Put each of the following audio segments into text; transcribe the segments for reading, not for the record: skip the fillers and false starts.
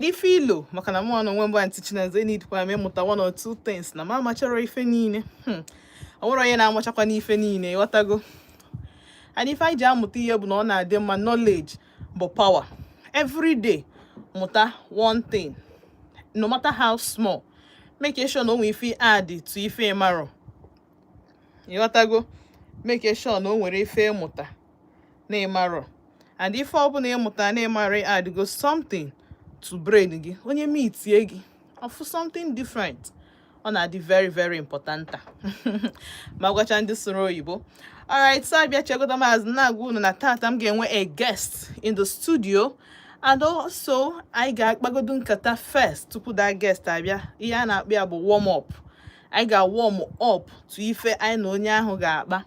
Ife ilo maka na mụ na onwe mbụ Aunty Chineze needkwa m ịmụta one or two things na m amachara ife niile. Ọ nwere onye na-amachakwa n'ife niile, ịghọtago? And ife anyị ji amụta ihe bụ na ọ na-adị mma. Knowledge bụ power. Every day, mụta one thing, no matter how small. Make sure na o nwee ife add to ife ịmarọ, ịghọtago? Make sure na o nwere ife ịmụta na ịmarọ, and ife ọbụla ịmụta na ịmarọ, add go something to brain gị. Onye meetie gị ọfụ something different, ọ na-adị very very important. Ma gwacha ndị sụrụ oyibo. Alright, so abịa chegodo maazị na-agwa unu na tata m ga-enwe a guest in the studio, and also anyị ga-akpagodo nkata first tupu that guest abịa. Ihe a na-akpọ ya bụ warm up. Anyị ga-warm up to ife anyị na onye ahụ ga-akpa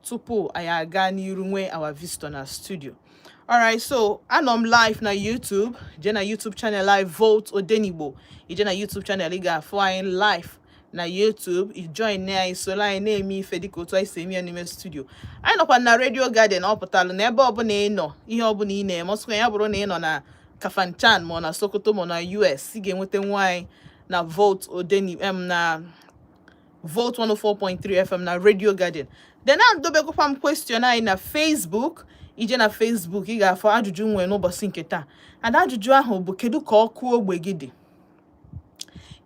tupu anyị aga n'iru nwee our visitor na studio. Alright, so anọ m live na YouTube. Jee na YouTube channel live Volt Odenigbo. Ije na YouTube channel, ị ga-afụ anyị live na YouTube. I join anyị, soro anyị na-eme ife dịka otu anyị si eme ya n'ime studio. Anyị nọkwa na Radio Garden. Ọ pụtalụ na ebe ọbụla ị nọ, ihe ọbụla ị na-eme, ọsụkwa ya bụrụ na ị nọ na Kafanchan, ma ọ na Sokoto, ma ọ na US, ị ga-enweta nwa anyị na Volt Odenigbo na Volt 104.3 FM na Radio Garden. Then na-adobegokwa m question anyị na Facebook. Ije na Facebook, ị ga-afụ ajụjụ nwee n'ụbọchị nke taa, and ajụjụ ahụ bụ: kedu ka ọkụ ogbe gị dị?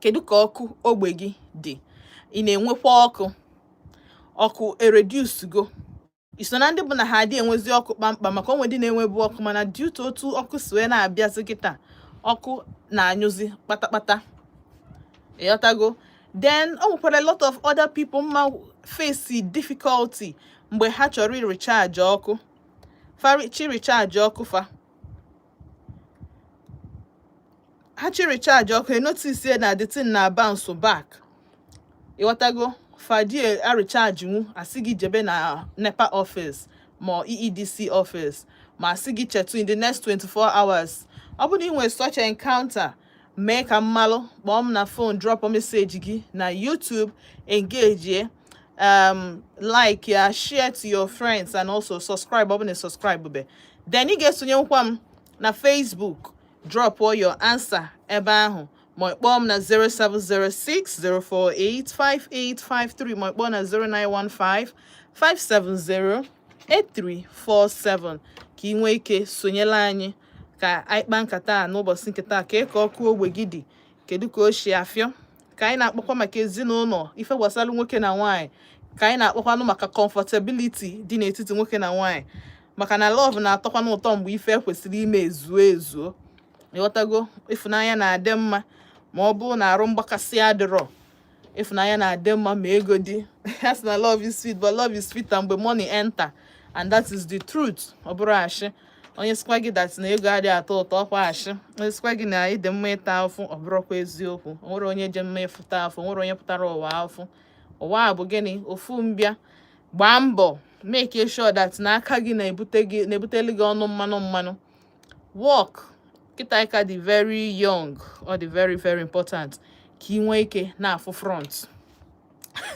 Kedu ka ọkụ ogbe gị dị? Ị na-enwekwa ọkụ? Ọkụ ereduce go? Iso na ndị bụ na ha adị enwezi ọkụ kpamkpam? Maka onwe ndị na-enwebu ọkụ, mana due to otu ọkụ si wee na-abịazi kịta, ọkụ na-anyụzi kpatakpata, ịghọtago? Then o nwekwara a lot of other people ma face difficulty mgbe ha chọrọ recharge ọkụ fa, chi recharge ọkụ fa, ha chi recharge ọkụ, e notice na the thing na bounce back, ịghọtago? Fadi a recharge nwu, asị gị jebe na NEPA office ma EEDC office, ma asị gị chetu in the next 24 hours. Ọ bụrụ na ị nwere such encounter, mee ka mmalụ. Kpọọ m na phone, drop message gị na YouTube, engage, like ya, share to your friends and also subscribe. Ọ bụ na subscribe be, then ị ga-esonyenkwa m na Facebook. Drop all your answer ebe ahụ, ma ị kpọọ m na 0706 048 5853, ma ị kpọọ na 0915 570 8347, ka ị nwee ike sonyela anyị ka anyị kpaa nkata a n'ụbọchị nke taa. Ka ka ọkụ ogbe gị dị? Kedu ka o si afịọ? Ka anyị na-akpọkwa maka ezinụlọ, ife gbasara nwoke na nwaanyị, ka anyị na-akpọkwanụ maka comfortability dị n'etiti nwoke na nwaanyị, maka na love na-atọkwanụ ụtọ mgbe ife kwesịrị ime ezuo ezuo, ịghọtago? Ịfụnanya na-adị mma ma ọ bụrụ na arụ mgbakasị adịrọ. Ịfụnanya na-adị mma ma ego dị. A sị na love is sweet, but love is sweeter mgbe money enter, and that is the truth. Ọ bụrụ ashị, onye sịkwa gị that na ego adịghị atọ ụtọ, ọkwa ashị. Onye sịkwa gị na ịdị mma ịta afụ, ọ bụrụkwa eziokwu. O nwere onye je mma ịfụta afụ? O nwere onye pụtara ụwa afụ? Ụwa a bụ gịnị? Ofu mbịa. Gbaa mbọ make sure that na aka gị na-ebute gị, na-ebuteli gị ọnụ mmanụ mmanụ. Work kịta ịka dị very young. Ọ dị very very important ka ị nwee ike na-afụ front,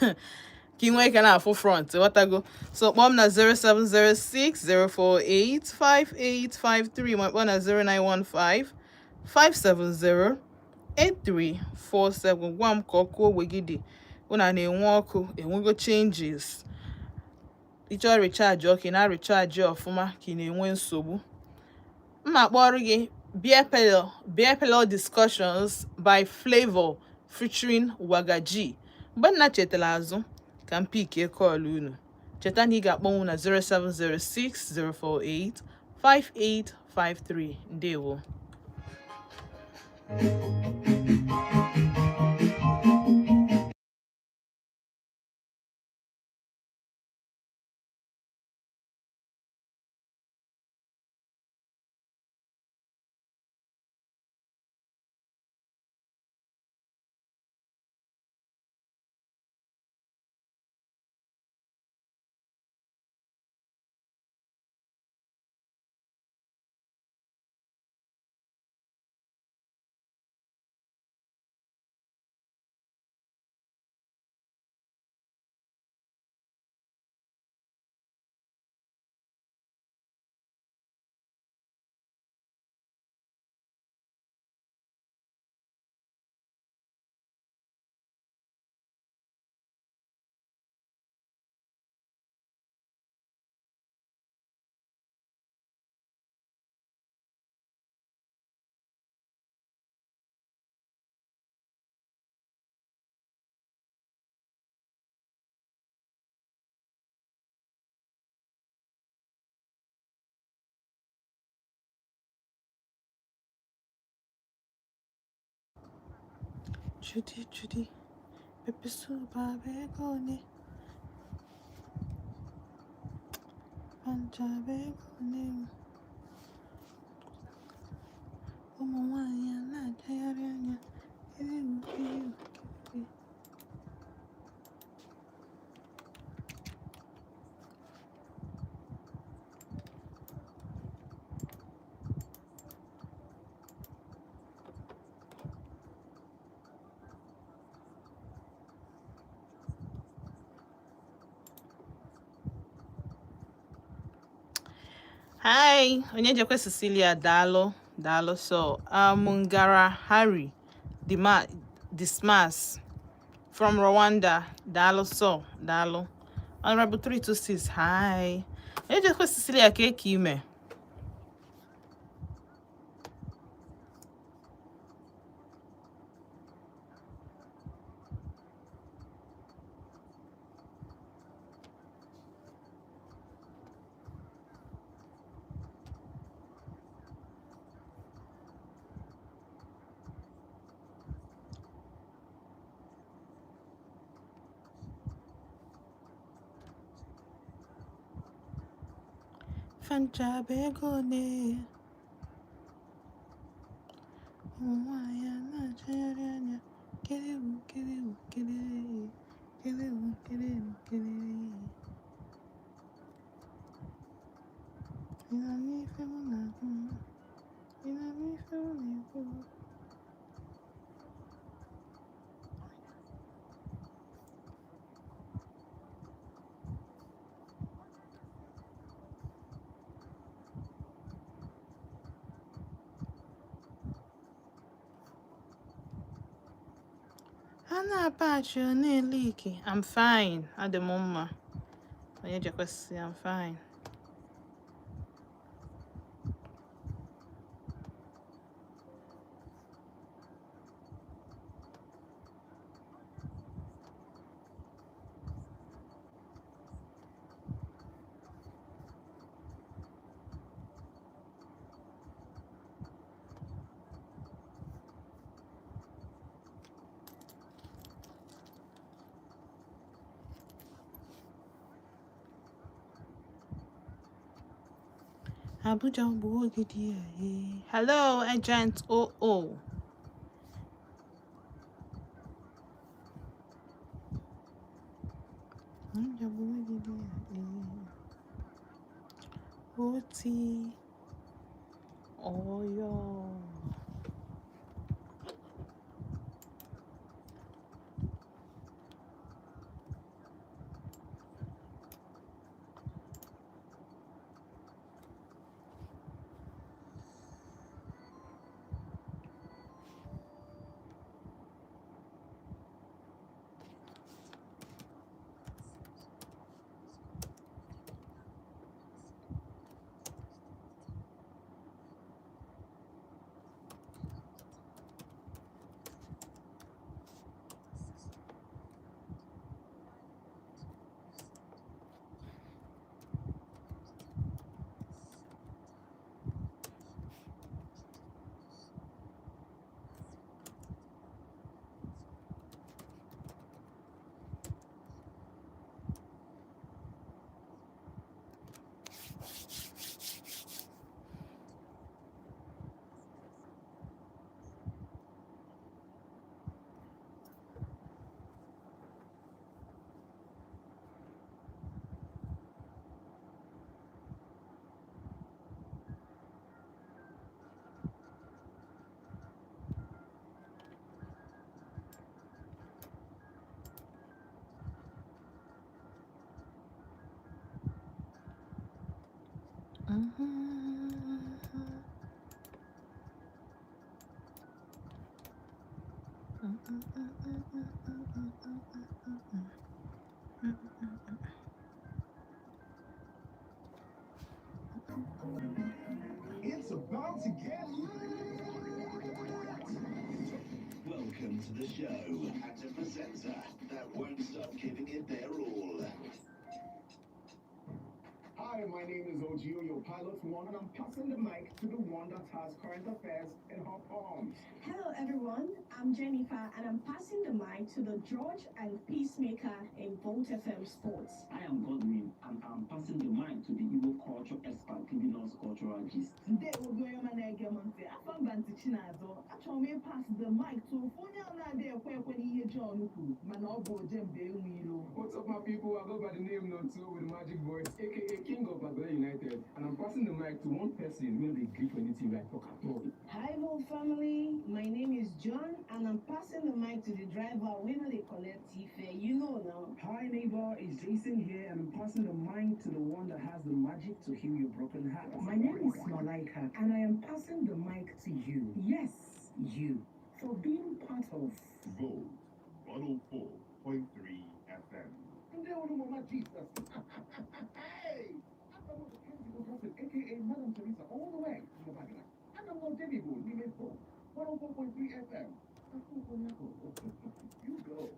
ka ị nwee ike na-afụ front, ghọtago? So kpọọ m na 0706 048 5853, ma kpọọ na 0915 570 8347. Gwa m ka ọkụ ogbe gị dị. Unu a na-enwe ọkụ? Enwego changes? Ịchọ recharge ọkụ, ị na-recharge ọfụma, ka ị na-enwe nsogbu? M na-akpọrọ gị Beer Parlour, Beer Parlour Discussions by Flavour featuring Wagaji. Mgbe nna chetara azụ, ka m pickie call unu. Cheta na ị ga-akpọnwụ na 0706 048 5853. Ndewo. Judy, Judy, pepper soup abụ ego one? Ncha bụ ego one? Ụmụ nwanyị a na-achagharị anya. Kedu kedu kedu. Hi, Onyejekwe Cecilia, daalụ, daalụ. So, Mungara Harry Dismas from Rwanda, daalụ so, daalụ. Honorable 326, hi. Onyejekwe Cecilia, ka eke ime? Fancha bụ ego one? Ụmụ nwanyị a na-achagharị anya. Kedu kedu kedu kedu kedu kedu. Ị na-anụ ife mụ na-agụ? Ị na-anụ ife mụ na-ekwu? A na-apachi ọ na-eliki. I'm fine. Adị m mma. Onye jekwesị, I'm fine. Abuja bụ ogidi ya. Hello, Agent OO. Abuja bụ ogidi ya. Oti Oyo. It's about to get lit. Welcome to the show and a presenter that won't stop giving it their all. Hi, my name is Ojio, your pilot one, and I'm passing the mic to the one that has current affairs in her palms. Hello, everyone. I'm Jennifer, and I'm passing the mic to the George and Peacemaker in Volt FM Sports. I am Godwin, and I'm passing the mic to the Igbo culture expert giving us cultural gist. Ndewo gị, onye ọma na-ege m ntị. Afa m bụ Aunty Chinazọ. Achọrọ m ịpass the mic to ofu onye ahụ na-adịghị ekwe ekwe n'ihe John kwuru, mana ọ bụ ojembe enwe ilo. What's up, my people? I go by the name Nonto with the Magic Voice, aka King of Bagore United, and I'm passing the mic to one person who dey gree for anything like talk at all. Hi, Volt family. My name is John, and I'm passing the mic to the driver. We know they collect fare. You know now. Hi neighbor, it's Jason here, and I'm passing the mic to the one that has the magic to heal your broken heart. My name is Malaika, and I am passing the mic to you. Yes, you. For being part of Volt 104.3 FM. Ndewo Mama Jesus. Hey! I'm the Kenzie Prophet, aka Madam Teresa, all the way from Babylon. And I'm on Debbie n'ime Volt 104.3 FM. You go.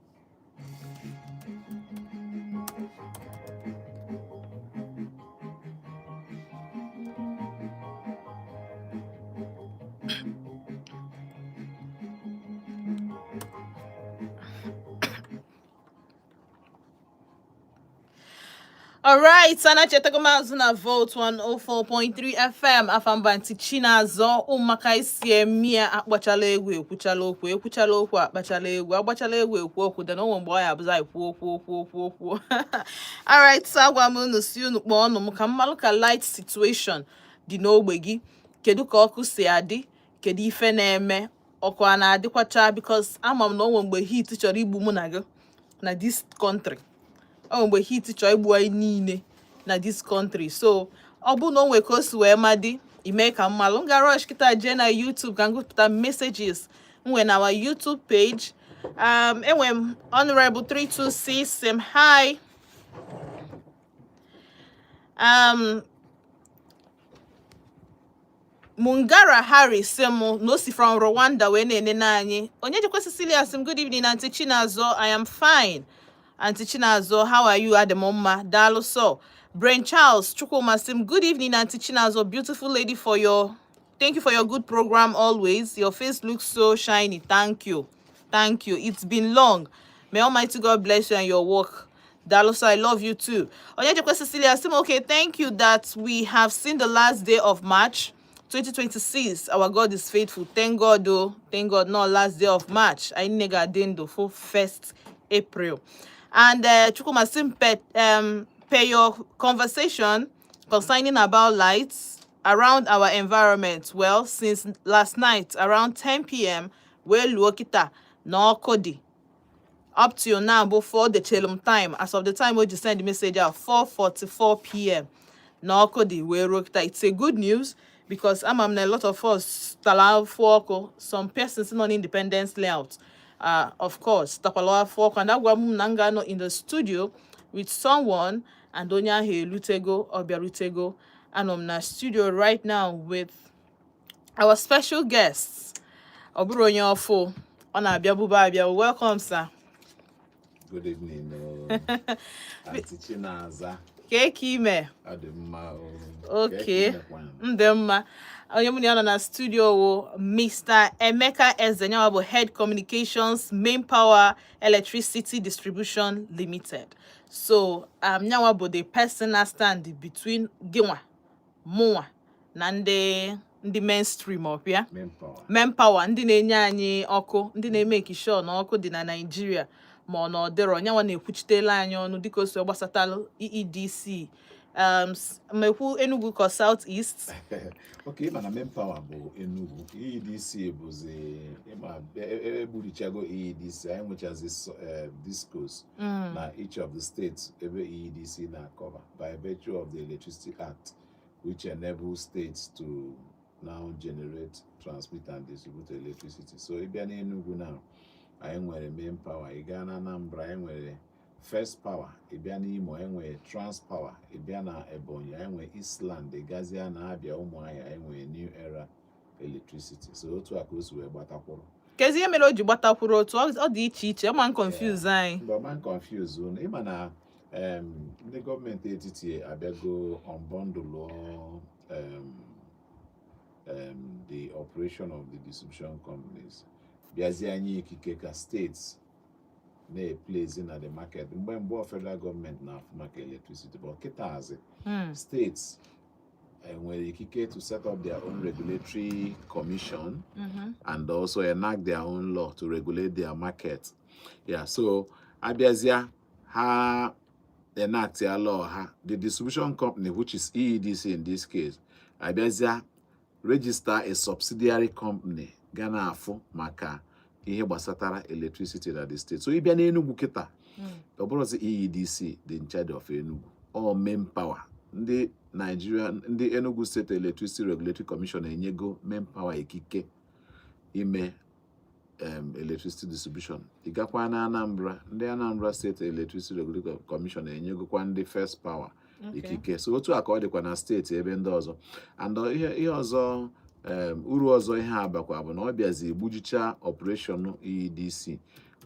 Alright, sana chetago m azụ na Volt 104.3 FM. Afa m bụ Aunty Chinazọ. Ụmụaka isi emi ya, akpọchala egwu, ekwuchala okwu, ekwuchala okwu, akpachala egwu, agbachala egwu, ekwu okwu dị na onwe mgbe ọ ya abụza ekwu okwu, okwu, okwu, okwu. Alright, so agwa m unu si unu kpọọ ọnụ m ka mmalụ ka light situation dị n'ogbe gị. Kedu ka ọkụ si adị? Kedu ife na-eme? Ọkụ a na-adịkwacha? Because ama m na onwe mgbe heat chọrọ igbu mụ na gị na this country. Ọ mgbe heat chọọ igbu anyị niile na this country. So ọ bụrụ na o nwee ka o si wee madị ime ka mmalụ, m ga rush kịta jee na YouTube ka m gụpụta messages m nwee na our YouTube page. Enwe m Honorable 326 sim hi. Mungara Harry sị m na o si from Rwanda wee na-enene anyị. Onye jikwa Cecilia sị m, "Good evening, Aunty Chinazọ. I am fine, Aunty Chinazọ. How are you?" Adị m mma, daalụ. So Brain Charles Chukwuma sị m, "Good evening, Aunty Chinazọ, beautiful lady, for your thank you for your good program always. Your face looks so shiny." Thank you, thank you. It's been long. May Almighty God bless you and your work. Daalụ so, I love you too. Onyejekwe Cecilia sị m, "Okay, thank you that we have seen the last day of March 2026. Our God is faithful." Thank God, oh, thank God. No, last day of March. I nigga dendo for 1st April. And Chukwuma sị m, per your conversation concerning about lights around our environment. Well, since last night around 10 p.m., wee luo kita na ọkụ dị up till now before the chelum time, as of the time we just send the message out, 4:44 p.m. na ọkụ dị wee ruo kịta. It's a good news because ama m na a lot of us tara afụ ọkụ. Some persons nọ n'Independence Layout, of course, takwala afụ ọkụ. And agwa m na m ga-anọ in the studio with someone, and onye ahụ elutego, ọ bịarutego. Anọ m na studio right now with our special guests. Ọ bụrụ onye ọfụ, ọ na-abịa bụba abịa. Welcome, sir. Good evening, Aunty Chinaza. Kee ka ime? Ọ dị mma o. Okay. Kee ka imekwanụ? M dị mma. Onye mụ na ya nọ na studio wụ Mr. Emeka Eze, nyawa bụ Head Communications, Main Power Electricity Distribution Limited. So nyawa bụ the person na stand between gịnwa, mụnwa na ndị mainstream ọpịa. Main power. Main power, ndị na-enye anyị ọkụ, ndị na-eme sure na ọkụ dị na Naịjirịa ma ọ na ọ dịrọ. Nyanwa na-ekwuchitela anyị ọnụ dịka o si gbasatalụ EEDC, mekwu Enugu ka South East. Okay, ịma na main power bụ Enugu. EEDC bụzi ịma egburichago EEDC, anyị nwechazi discos na each of the states ebe EEDC na-cover by virtue of the Electricity Act, which enables states to now generate, transmit and distribute electricity. So ị bịa n'Enugu now, anyị nwere main power. Ị gaa na Anambra, anyị nwere First Power. Ị bịa n'Imo, anyị nwere Trans Power. Ị bịa na Ebonyi, anyị nwere Eastland. Ị gazie na Abia, Ụmụahịa, anyị nwere New Era Electricity. So otu a ka o si wee gbatakwụrụ. Kezi ihe mere o ji gbatakwuru otu ọ dị iche iche? Ma confuse anyị. Mgbe ọma confuse unu, ịma na ndị gọọmenti etiti abịago unbundle the operation of the distribution companies. Bịazie anyị ikike ka steeti na-eplezi na the market. Mgbe mbụ, federal gọọmenti na-afụ maka electricity, but kịtazi states nwere ikike to set up their own regulatory commission and also enact their own law to regulate their market. Yeah, so abịazịa ha enact ya law ha, the distribution company, which is EEDC in this case, abịazịa register a subsidiary company ga na-afụ maka ihe gbasatara electricity na the state. So ịbịa n'Enugu kịta, ọ bụrụzi EEDC dị in charge of Enugu or Main Power. Ndị Nigeria, ndị Enugu State Electricity Regulatory Commission enyego Main Power ikike ime electricity distribution. Ị gakwa na Anambra, ndị Anambra State Electricity Regulatory Commission enyegokwa ndị First Power ikike. So otu a ka ọ dịkwa na steeti ebe ndị ọzọ. And ihe ọzọ, uru ọzọ ihe a bakwa bụ na ọ bịazi gbujicha operation EEDC,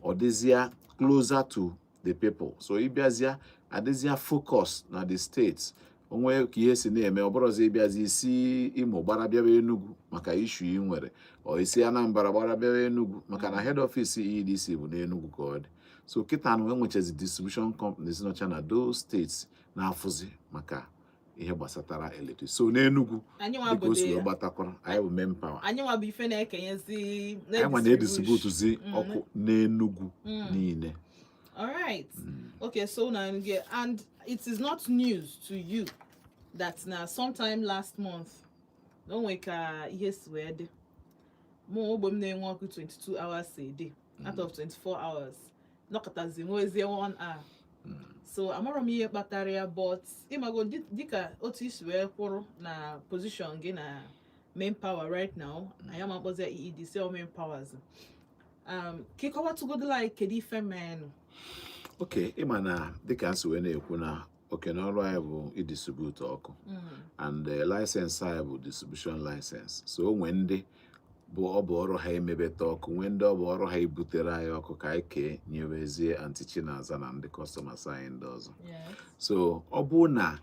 ọ dịzịa closer to the people. So ịbịazịa adịzịa focus na the states onwe ka ihe si na-eme. Ọ bụrụzi ịbịazi isi Imo gbara bịawa Enugu maka issue ị nwere, ọ isi Anambra gbara bịawa Enugu, maka na head office EEDC bụ n'Enugu ka ọ dị. So kịta na enwechazi distribution companies nọcha na those states na-afụzi maka ihe gbasatara electricity. So n'Enugu, Anyị nwa dịka o si bụ wee gbatakwara, anyị bụ Main Power. Anyị nwa bụ ife na-ekenyezi. Anyị nwa na-edistributezi ọkụ n'Enugu niile. All right. Okay, so now and it is not news to you that na sometime last month na o nwee ka ihe si wee dị. Mụ ogbe m na-enwe ọkụ 22 hours a day out of 24 hours, nọkọtazi nwezie 1 hour. So amarọ m ihe kpatara ya, but ịmago dịka otu isi wee kwụrụ na position gị na Main Power right now, anyị ama mkpọzi ya EEDC or Main Powers, ka ịkọwatụgodola anyị kedu ife menụ. Ok, ịma na dịka nsi wee na-ekwu na oke na ọrụ anyị bụ idistribute ọkụ and the license anyị bụ distribution license. So o nwee ndị bụ ọ bụ ọrụ ha emebeta ọkụ, nwee ndị ọ bụ ọrụ ha ibutere anyị ọkụ ka anyị kee nyewezie Aunty Chinaza na ndị customers anyị ndị ọzọ. So ọ bụ na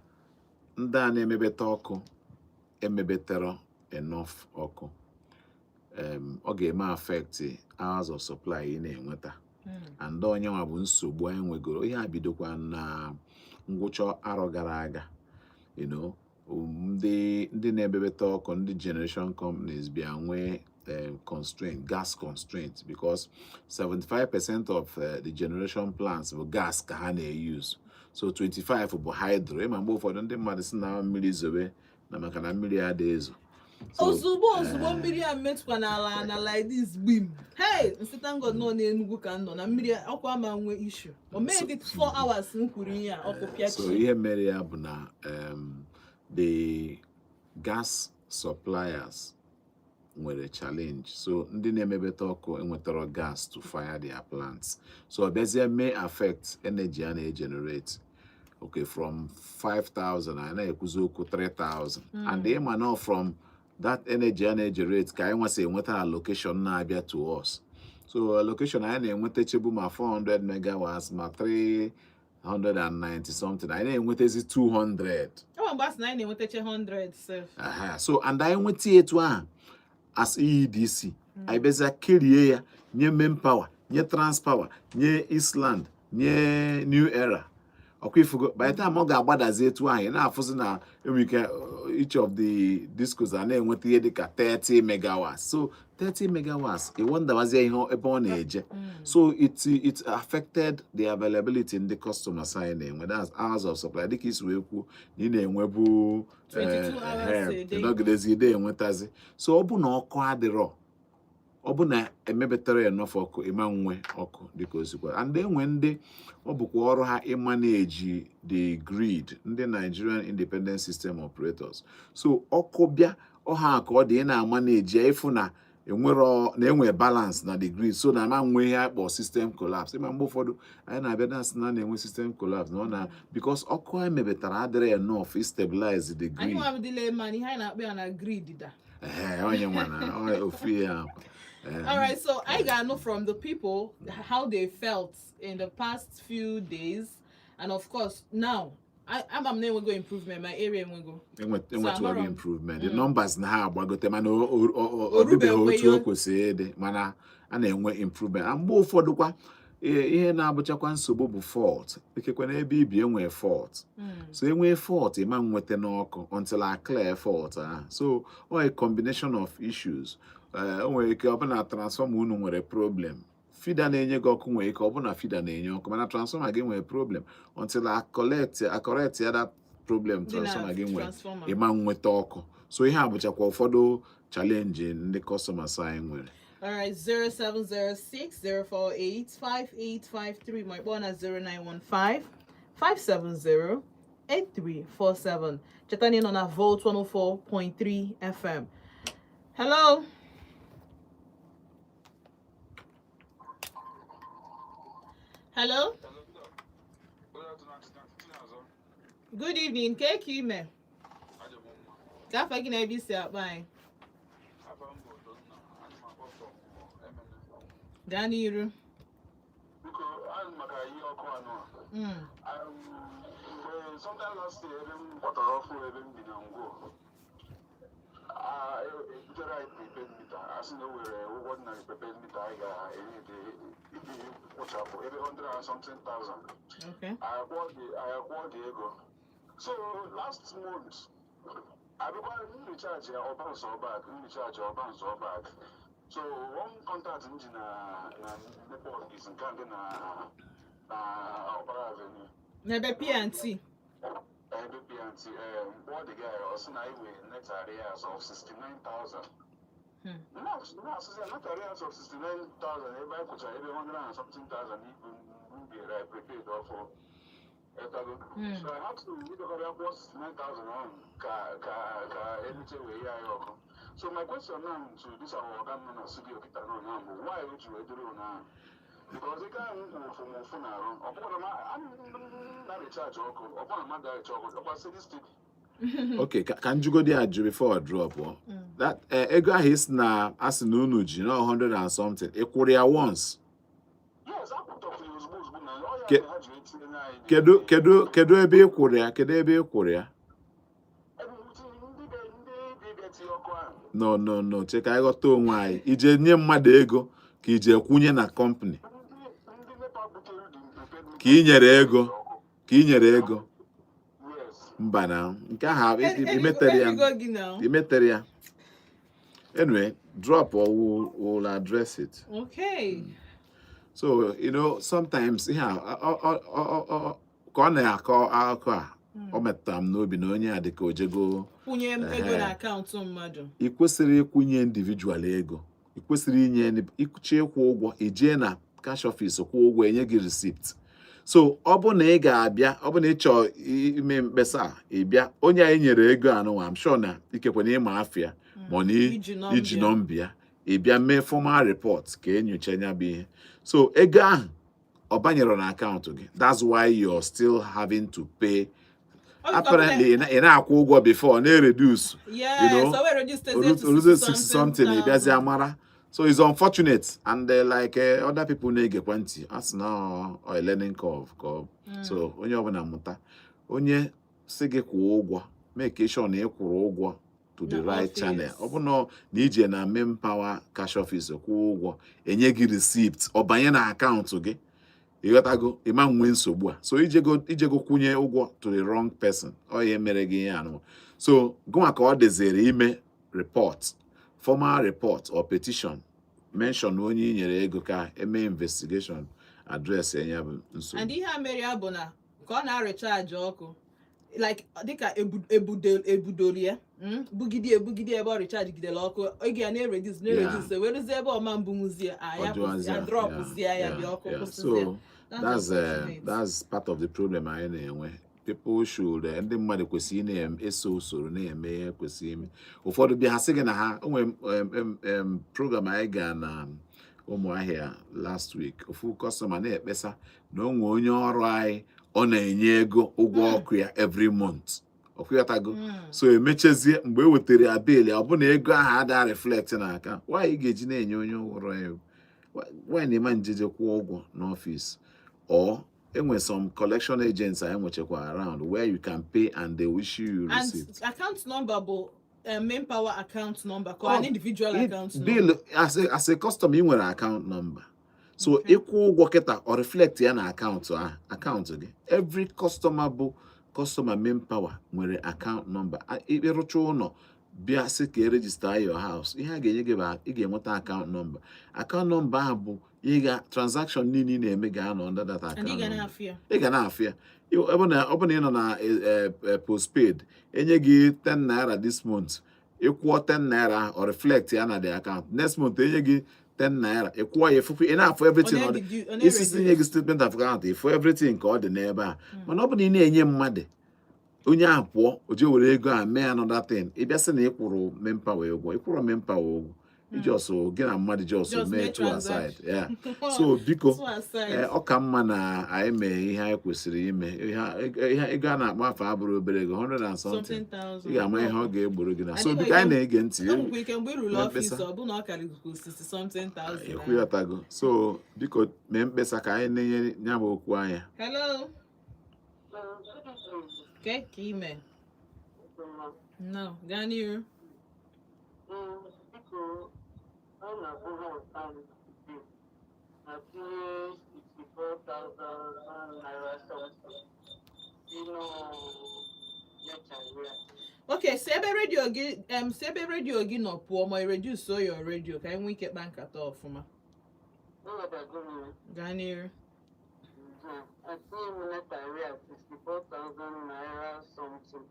ndị a na-emebeta ọkụ emebetara enough ọkụ, ọ ga-eme affect hours of supply ị na-enweta. And onye nwa bụ nsogbu anyị nwegoro. Ihe a bidokwa na ngwụcha arọ gara aga. Ndị na-emebeta ọkụ, ndị generation companies, bịa nwee constraint, gas constraint, because 75% of the generation plants bụ gas ka ha na-use, so 25 bụ hydro. Ịma mgbe ụfọdụ ndị mmadụ si na mmiri zobe na maka na mmiri adịghị ezo. So, Ozugbo ozugbo mmiri a metụkwa n'ala na like this, gbim, hey, nsị thank God nọ n'Enugu ka m nọ na mmiri ọkụ ama nwe issue. O mee dị 4 hours m kwuru ihe a, ọkụ pịachi. So ihe mere ya bụ na the gas suppliers nwere challenge, so ndị na-emebeta ọkụ enwetara gas to fire their plants. So ọ bịazie may affect energy a na-egenerate. Okay, from 5000 anyị na-ekwuzi okwu 3000, and ịma na from that energy a na-egenerate ka anyị nwasị enweta allocation na-abịa to us. So allocation anyị na-enweta chebu ma 400 megawatts ma 390 something, anyị na-enwetazi 200. Enwe mgbe a sị na anyị na-enwetache 100 sef. Aha. So and anyị nweta ya etu ahụ as EEDC, anyị bịazịa kerie ya nye Main Power, nye Transpower, nye Eastland, nye New Era. Ọkwa ifugo, by the time ọ ga-agbadazi etu ahụ, ị na-afụzi na enwere ike each of the discos a na-enweta ihe dịka 30 megawatts. So 30 megawatts, ị wonderwazie ihe ebe ọ na-eje. So it affected the availability ndị customers anyị na-enwe, that's hours of supply, dịka isi wee kwuo na ị na-enwebu 22 hours a day. Nọgidezi ide enwetazi. So ọ bụ na ọkụ adịrọ, ọ bụ na emebetara enough ọkụ, ịma nwe ọkụ dịka o sikwa. And enwe ndị ọ bụkwa ọrụ ha ịmanage the grid, ndị Nigerian Independent System Operators. So ọkụ bịa ọha ka ọ dị, ị na-amanage ya ịfụ na enwero na enwe balance na the grid, so na ama nwe ihe akpọ system collapse. Ịma mgbe ụfọdụ anyị na-abịa na-asị na a na-enwe system collapse na ọ na because ọkụ anyị mebetara adịrị enough stabilize the Anyị grid. nwa bụdịla ma ihe anyị na-akpọ ya na grid da. Ee, onye nwa na ọ ofu ihe ahụ. Ee. All right, so I got know from the people how they felt in the past few days, and of course now Ama m na-enwego improvement, ma area enwego. Enwetụwago amarọ m. improvement. The numbers na ha agbagote, mana ọ O dịbeghị rubeghị otu o kwesịrị ịdị, mana a na-enwe improvement. Na mgbe ụfọdụ kwa, ihe na-abụchakwa nsogbu bụ fault. Ikekwe n'ebe ibi enwee fault, so enwee fault, ịma nweta n'ọkụ until I clear fault ahụ. So ọ a combination of issues. O nwere ike ọ bụ na transformer unu nwere problem, feeder na-enye gị ọkụ nwere ike ọ bụ na feeder na-enye ọkụ, mana transformer gị nwere problem. Until I correct ya that problem Dị na transformer gị nwere, transformer. ịma nweta ọkụ. So ihe a bụchakwa ụfọdụ challenge ndị customers anyị nwere. All right, 0706 048 5853. My phone at 0915 570 8347. Cheta na ị nọ na Volt 104.3 FM. Hello. Hello. Good evening. Ke ka ime? Ka afa gị na ebe i si akpọ anyị? Gaa n'iru. Biko, ahụ maka ihe ọkụ anụ a. Mgbe sometime last year, ebe m kwatara ọfụ, ebe m bi na Ngwo, ebutere anyị prepaid meter. A sị na o nwere ụgwọ dị na prepaid meter anyị ga-enye iji kwụchapụ ebe 100 and something thousand. Anyị akwụọ dị ego. So last month, abịakwa m recharge ya, ọ bounce back, m recharge, ọ bounce back. So one contact m ji na NEPA office nke a dị na Ọkpara Avenue. N'ebe P&T. Ebe P&T, mgbe ọ dị guy, ọ sị na iwe net arrears of 69,000. Na-asịzi ya net arrears of 69,000, ebe anyị kwụchara ebe 100 and something thousand ibu m biere anyị prepaid ọfụ. Etago. So I had to idokọrọ ya kwụọ 69,000 ahụ ka emeche wee ye anyị ọkụ. So my question now to this our oga nọ na studio kịta nọ now bụ, why o ji wee dịrị ụnyaahụ? Because ego ahụ m kwuru ụfụ m ụfụ na-arụ. Ọ bụrụ na na recharge ọkụ, ọ bụrụ na mmadụ recharge ọkụ, ọkwa steady steady. Okay, ka m jụgodi ajụ before I drop ọ. That ego ahụ isi na asị na unu ji na 100 and something, ị kwụrụ ya once? Yes, akwụtọfụ ya ozugbo ozugbo na ọ ya mere ha ji wee tinye anyị. Kedu ebe ị kwụrụ ya? Kedu ebe ị kwụrụ ya? Ebe ndị bịa tinye ọkụ ahụ. No, no, no, che ka anyị ghọta onwe anyị. Ije nye mmadụ ego ka ije kwụnye na company? Ndị NEPA butere the prepaid meter. Ka ị nyere ego? Ka ị nyere ego? Yes. Mba, na nke ahụ imetere ya. Erigo gị na. Imetere ya. Anyway, drop or we'll address it. Okay. So sometimes ihe a ka ọ na-akọ akụkọ a, ọ metụtara m n'obi na onye a dị ka ojego kwụnye m ego Ehe. na akaụntụ mmadụ. Ị kwesịrị ịkwụnye individual ego. Ị kwesịrị inye ịchọ ịkwụ ụgwọ, ijee na cash office kwụọ ụgwọ, enye gị receipt. So ọ bụ na ị ga-abịa, ọ bụ na ị chọọ ime mkpesa a, ị bịa onye anyị nyere ego anụnwa, I'm sure na ikekwe na ịma afịa ma ọ na Iji nọmba iji ya. nọmba ya, ị bịa mee formal report ka enyocha ya bụ ihe. So ego ahụ ọ banyere na akaụntụ gị, that's why you're still having to pay. Ọ dịka Apparently ị na-akwụ ụgwọ before na-reduce. So we registered to Oruzie 60 something, ị bịazie thousand. Mara. So it's unfortunate and like other people na-egekwa ntị, a sị na ọ a learning curve ka ọ. So onye ọbụla mụta, onye si gị kwụọ ụgwọ, make sure na ị kwụrụ ụgwọ to the Na right office. channel. Ọ bụ na ije na main power cash office kwụọ ụgwọ, enye gị receipt, ọ banye na akaụntụ gị, ịghọtago, ịma nwee nsogbu a. So ijego kwụnye ụgwọ to the wrong person, ọ ihe mere gị ihe anụ. So gụnwa ka ọ dịziri ime report, formal report or petition, mention onye i nyere ego ka eme investigation, address ya bụ nsogbu. And ihe a mere ya bụ na ka ọ na-recharge ọkụ, like dịka ebudoro ya, bugide ebugide ebe ọ recharge gidere ọkụ, oge ya na-ereduce, na-ereduce, werezie ebe ọma mbunwuzie a ya. Ọ jụwazie, a dropụzie ya dị ọkụ kwụsịzie. So That's unfortunate. that's part of the problem anyị na-enwe. People should ndị mmadụ kwesịrị ị na-eso usoro na-eme ihe kwesịrị ime. Ụfọdụ bịa, ha sị gị na ha o nwere program anyị gaa na Ụmụahịa last week, ofu customer na-ekpesa na o nwee onye ọrụ anyị ọ na-enye ego ụgwọ ọkụ ya every month, ọkwụghọtago? So emechezie, mgbe e wetara ya bill, ọ bụ na ego ahụ ada reflect n'aka. Why ị ga-eji na-enye onye ọrụ ya? Why na ịma njeje kwụọ ụgwọ n'ọfịs or Enwe some collection agents anyị nwechakwa around where you can pay and they will issue you And receipt. Account number bụ main power account number ka an Oh, individual account number? Bill, as a customer, ị nwere account number, so ịkwụ ụgwọ kịta, ọ reflect ya na akaụntụ ahụ, akaụntụ gị. Every customer bụ customer main power nwere account number. Ịrụcha ụlọ, bịa sị ka e register your house, ihe a ga-enye gị bụ ị ga-enweta account number. Account number ahụ bụ ị ga transaction niile ị na-eme ga-anọ under that And ị account ga number. Na-afụ ya. Ị ga na-afụ ya. Ọ bụ na ị nọ na postpaid, enye gị 10 naira this month, ịkwụọ 10 naira ahụ, ọ reflect ya na the account. Next month, enye gị 10 naira, ịkwụọ ya, ịfụkwa, ị na-afụ everything. Ọ Ọ dị na-reduce- ọ isisi nye na-reduce. gị statement of account, ịfụ everything ka ọ dị n'ebe a. Mana ọ bụ na ị na-enye mmadụ, onye ahụ pụọ, o jee were ego a mee another thing, ị bịa sị na ị kwụrụ MainPower ụgwọ, ị kwụrụ MainPower ụgwọ. Ijos gị na mmadụ jos Just mee mee two aside. transaction. Yeah. So biko, Two aside. Ọ ka mma na anyị mee ihe anyị kwesịrị ime. Ihe ego a na-akpọ afọ abụrụ obere ego, 100 and something. Something thousand. Ị ga-ama ihe ọ ga-egboro gị na so Adịghị. Biko, anyị na-ege ntị. O nwekwa ike mgbe ị ruru Mee ọfịs, mkpesa. ọ bụ na ọ karịrị 60 something thousand. Ekwughọtago. So biko, mee mkpesa ka anyị na-enye ya bụ okwu anya. Hello. Ke ka ime? No, gaa n'iru. Biko, ọ na-akwụ ha na tinye 64,000 naira something sinu. Okay, si ebe redio gị nọ pụọ ma ị reduce your radio ka anyị nwee ike kpaa nkata ọfụma. Gaa n'iru. Atinye m net arrears 64,000 naira something.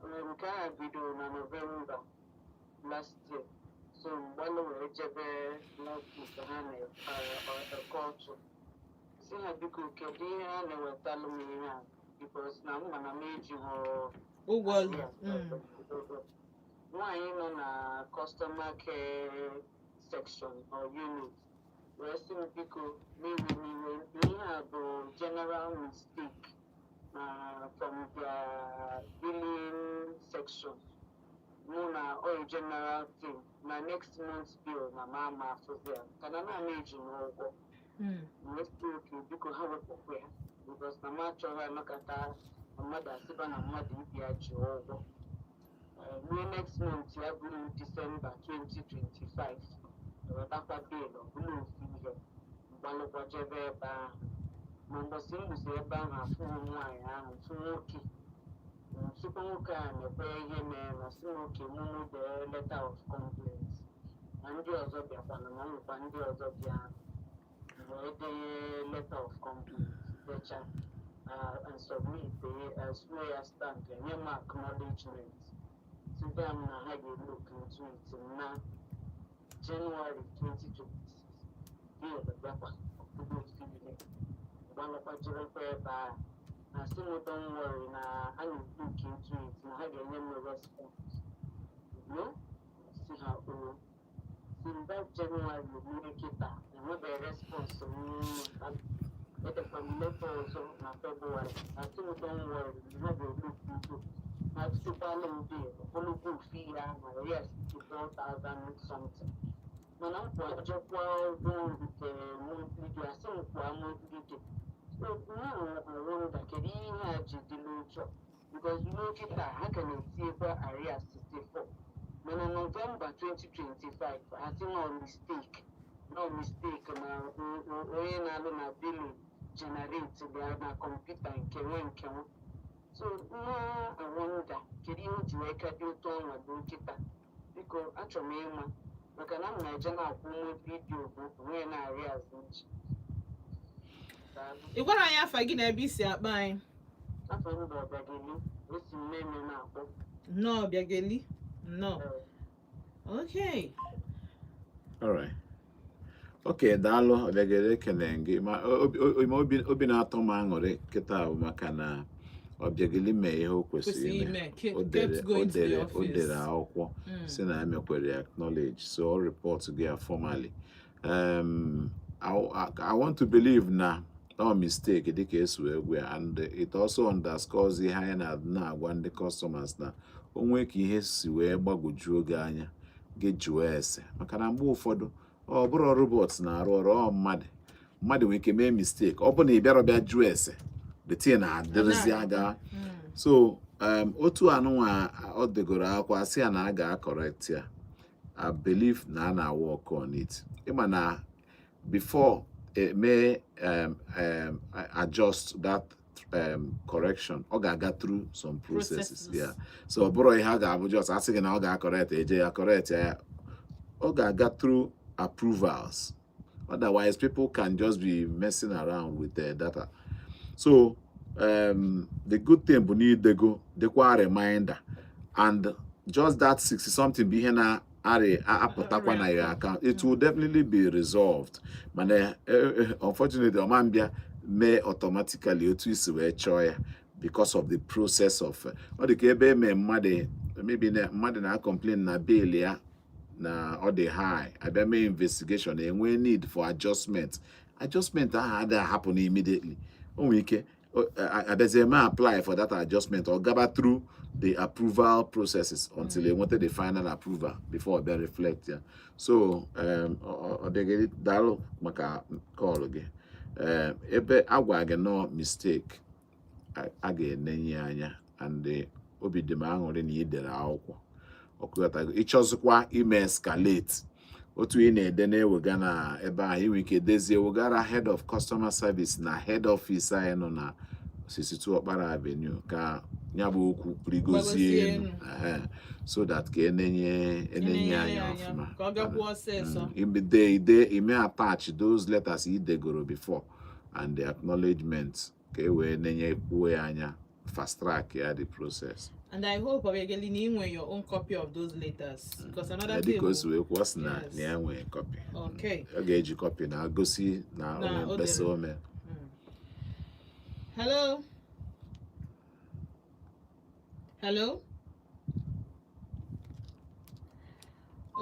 Nke a bidoro na November last year. So mgbalụ wee jebe n'ọfịs ha na-eke ọtụ, si ha biko, kedu ihe a na-ewetalụ m ihe a, because na m mana m ejighị ụgwọ. Nwaanyị nọ na customer care section or unit wee sị m biko, n'iwe n'iwe, ihe a bụ general mistake na from their billing section, mụ na oil general team na next month bill na ma ama afụzi ya ka na na eji n'ụgwọ. Wee sị oke, biko, ha wepụkwa ya, because na m achọghị anọkọta mmadụ asịba na mmadụ ibi ya ji ụgwọ. Ruo next month, ya bụrụ December 2025, wetakwa bill, ọbụla ofu ihe. Mgbalụkwa jebe ebe ahụ, ma mbọsị mgbụsị ebe ahụ, afụghị m nwaanyị ahụ, fụ nwoke. Sịkwa nwoke a na-ekwe ihe mere na sị nwoke mụmụ dee letter of complaint na ndị ọzọ bịakwana, na nwekwa ndị ọzọ bịa wee denye letter of complaint, decha and submit swear ya, stamp, enye m acknowledgement, sịga m na ha ga-look into it. Na January 2026, bill bịakwa, ọbụrụ ofu ihe. Gbalụkwa jerekwa ebe a na sị m don't worry, na a na-look into it, na ha ga-enye m response. No si ha o si mba January ruo kịta, enwebeghị response m. Edekwa m leta ọzọ na February na sị m don't worry, na ha ga-look into, na sikwalụ m bill, ọbụlụkwa ofu ihe ahụ, yes, 64,000 something. Mana m kwa jekwa ụgwọ nke monthly due, asị m kwa monthly due. So now I wonder, kedu ihe a ji dị n'otu a? Because ruo kịta, ha ka na-etinyekwa arrears 64, mana November 2025, asị no mistake, no mistake, na onye na-alụ na billing generate bịa na kọmputa nke nwe nke nwe. So na I wonder, kedu ihe o ji wee ka dị otu ọnwa dị nkịta? Biko, achọrọ m ịma, maka na m na-eje na-akwụ monthly due bụ onwe na arrears nji. Daalụ. Ị gwara anyị afa gị na ebe isi akpa anyị? Afọ m bụ Ọbịageli, esi m mmemme na-akpọ. Nnọọ, Bịageli, nnọọ. Ee. Okay. Alright. Okay, daalụ Ọbịageli, ekele gị. Ma obi na-atọ m aṅụrị kịta bụ maka na Ọbịageli mee ihe o kwesịrị kwesịrị ime. ime. O dere Kept o going to the dere o office. Dere akwụkwọ si na emekwere ya acknowledge, so ọ report gị ya formally. I want to believe na no mistake dịka esi wee gwa ya, and it also underscores ihe anyị na-agwa ndị customers, na o nwee ka ihe si wee gbagwojuo gị anya, gị jụọ ese, maka na mgbe ụfọdụ ọ bụrụ robot na-arụ ọrụ, ọ mmadụ. Mmadụ nwere ike mee mistake, ọ bụ na ị bịara bịa jụọ ese, the thing na-adịrịzi aga. So otu anụnwa ọ degoro akwa sị ya na a ga-correct ya, I believe na a na-work on it. Ịma na before eme adjust that correction, ọ ga-aga through some processes. Processes. Yeah, so ọ bụrụ ihe a ga-abụ just asị gị na ọ ga-correct, eje ya correct ya, ọ ga-aga through approvals. Otherwise, people can just be messing around with the data. So the good thing bụ na idego dịkwa reminder, and just that 60 something bụ ihe na-arị apụtakwa na your account. It will definitely be resolved, mana unfortunately, ọ ma mbịa mee automatically otu isi wee chọọ ya because of the process of ọ dị ka ebe eme mmadụ, maybe na mmadụ na-complain na bill ya na ọ dị high, abịa mee investigation, enwee need for adjustment. Adjustment ahụ adịghị happen immediately. O nwere ike abịazie mee apply for that adjustment, or gaba through the approval processes until enweta the final approval before ọ bịa reflect ya. So ọ dịghị. Daalụ maka call gị. Ebe agwa gị nọ mistake, a ga-enenye ya anya, and obi dị m aṅụrị na ị dere akwụkwọ ọkụghọtago. Ịchọzikwa ime escalate, otu ị na-ede na-ewega na ebe ahụ, ị nwere ike dezie wegara head of customer service na head office anyị nọ na 62 Okpara Avenue, ka ya bụ okwu rigozie gbagozie elu. elu. Ehe, so that ka enenye enenye anya ọfụma. Ka ọ gakwuo ọsịsọ. Ide ide ime attach those letters i degoro before and the acknowledgement, ka e wee nenye kwuo ya anya, fast track ya the process. And I hope, Obiageli, na ị nwee your own copy of those letters, because another thing Dịka o si wee kwuo, ọ sị na na ya nwee copy. Ọ ga-eji copy na gosi na o Na nwee o mkpesa dere. O mee. Hello, hello.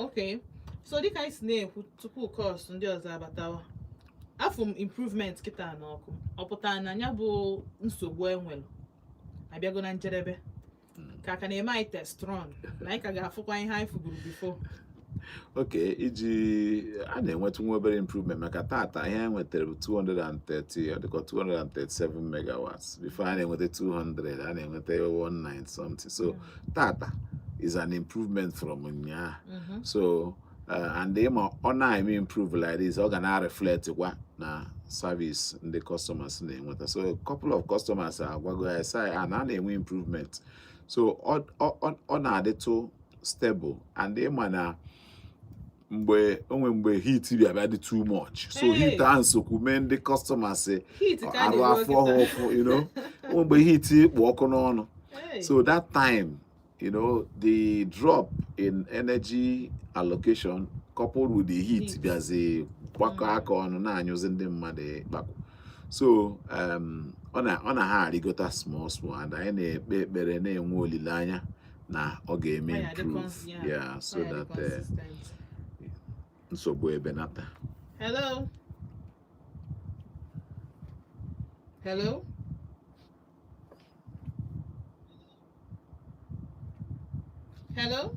Okay, so dịka anyị si na-ekwu tupu calls ndị ọzọ abatawa, afụ m improvement kịta n'ọkụ. Ọ pụtara na ya bụ nsogbu enwere abịago na njedebe, ka ka na-eme anyị test run, na anyị ka ga-afụkwa ihe anyị fuguru before? Ok, iji a na-enweta nwa obere improvement, maka tata ihe anyị nwetara bụ 230, ọ dịka 237 megawatts. Before, a na-enweta 200, a na-enweta 19 something. So tata is an improvement from ụnyaahụ. So and ịma ọ na-eme improve like this, ọ ga na-reflect kwa na service ndị customers na-enweta. So a couple of customers agwago ya sị a na a na-enwe improvement, so ọ na-adịtụ stable. And ịma na mgbe onwe mgbe heat bịa bịa dị too much, so Hey. heat ahụ nsogbu mee ndị customers Heat ka a arụ na-ekwu afọ ha kịta. ụfụ. Onwe mgbe heat kpụ ọkụ n'ọnụ. Hey. So that time, the drop in energy allocation coupled with the heat, Heat. bịazi gbakọ aka ọnụ na-anyụzi ndị mmadụ ịkpakwu. So ọ na ha arịgota small small, and anyị na-ekpe ekpere, na-enwe olileanya na ọ ga-eme Ọ ya dị improve. Yeah. Yeah, so Ọ ya dị that consistent. nsogbu ebenata. Hello, hello. Hello.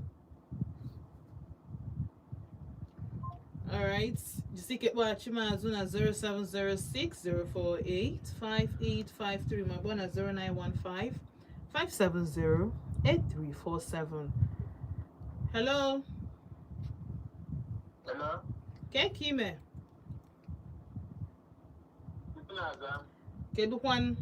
All right. Jisike kpọghachi m azụ na 07060485853, ma kpọọ na 0915 570 8347. Hello. Hello? Ke ka ime? Na-aza. Kedụkwan?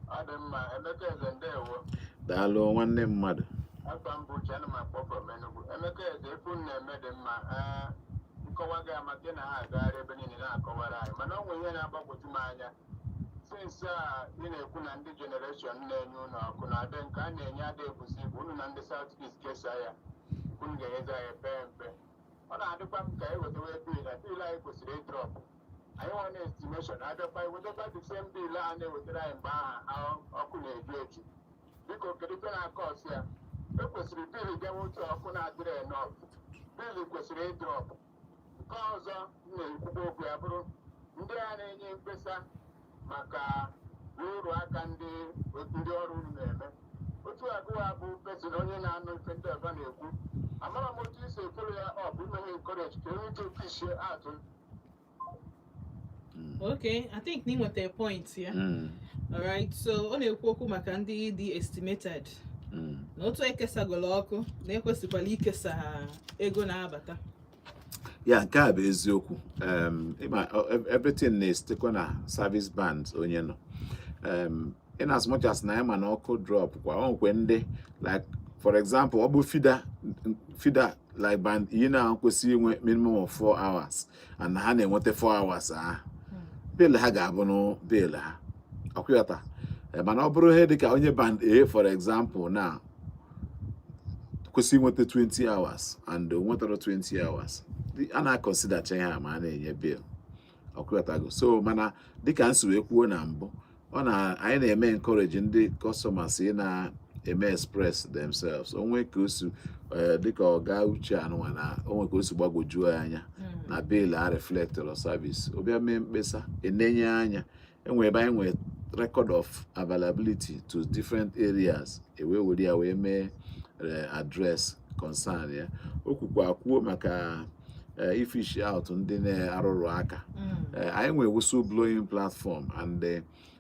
Ọ dị mma, Emeka Eze, ndewo. Daalụ, nwanne mmadụ. Afa m bụ Uche, ana m akpọ from Enugu. Emeka Eze, ifu m na-eme dị mma. Ee, nkọwa gị amaka na ha agagharị ebe niile na-akọwara anyị, mana ọ nwere ihe na-agbagwoju m anya since a ị na-ekwu na ndị generation na-enye unu ọkụ na adị nke a na-enye ada ebuzi ibu unu na ndị South East kesaa ya, unu ga-enyezi anyị pee mpe. Ọ na-adịkwa m ka ewetawe bill na bill anyị kwesịrị ịdrop. Anyị nwe na estimation abịakwa ewetakwa the same bill a na-ewetara anyị mgbe aha ọkụ na-eju eju. Biko, kedu ife na-akọ ọsị ya? Ekwesịrị bill bịawa otu ọkụ na-adịrị enough, bill kwesịrị ịdrop. Nke ọzọ m na-ekwukwa okwu ya bụrụ ndị a na-enye mkpesa maka uru aka ndị ọrụ unu na-eme otu agụwa bụ person onye na-anụ ife ndị ọzọ na-ekwu. Amara m otu isi efere ya, ọ bụ ime ha encourage ka enwe ike fishie atụ. Okay, I think na ị nweta point ya. Alright, so ọ na-ekwu okwu maka ndị dị estimated na otu ekesagolo ọkụ na ekwesịkwala ikesa ha ego na-abata. Ya, nke a bụ eziokwu. Ịma, everything na-esitekwa na service band onye nọ. In as much as na anyị ma na ọkụ drop kwa, o nwekwe ndị, like for example, ọ bụ feeder like band E na kwesịrị inwe minimum of 4 hours and ha na-enweta 4 hours ahụ, bill ha ga-abụ nụ bill ha ọkwụghọta. Mana ọ bụrụ ihe dịka onye band A, for example, na kwesịrị inweta 20 hours and o nwetara 20 hours, a na-consider ihe a ma a na-enye bill, ọkwụghọtago. So mana dịka nsi wee kwuo na mbụ, ọ na anyị na-eme encourage ndị customers ị na-eme express themselves. Onwe ka o si dịka ọga Uche anụnwa na onwe ka o si gbagwojuo ya anya na bill a reflectọrọ service, ọ bịa mee mkpesa, enenye anya enwe ebe anyị nwere record of availability to different areas, ewee were ya wee mee address concern ya. O kwukwa kwuo maka ifish out ndị na-arụrụ aka. Anyị nwere whistle blowing platform and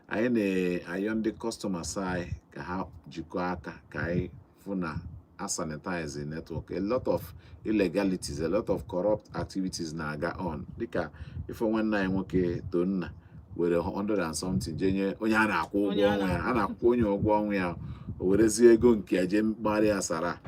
anyị na-ayọ ndị customers anyị ka ha jikọọ aka ka anyị fụ na a sanitize network. A lot of illegalities, a lot of corrupt activities na-aga on, dịka ife nwanne anyị nwoke Tonna were 100 and something jee nye onye a na-akwụ ụgwọ Onye a ọnwa ya, a na-akwụ. na-akwụ onye ụgwọ ọnwa ya, o werezie ego nke ya jee mkparịa sara.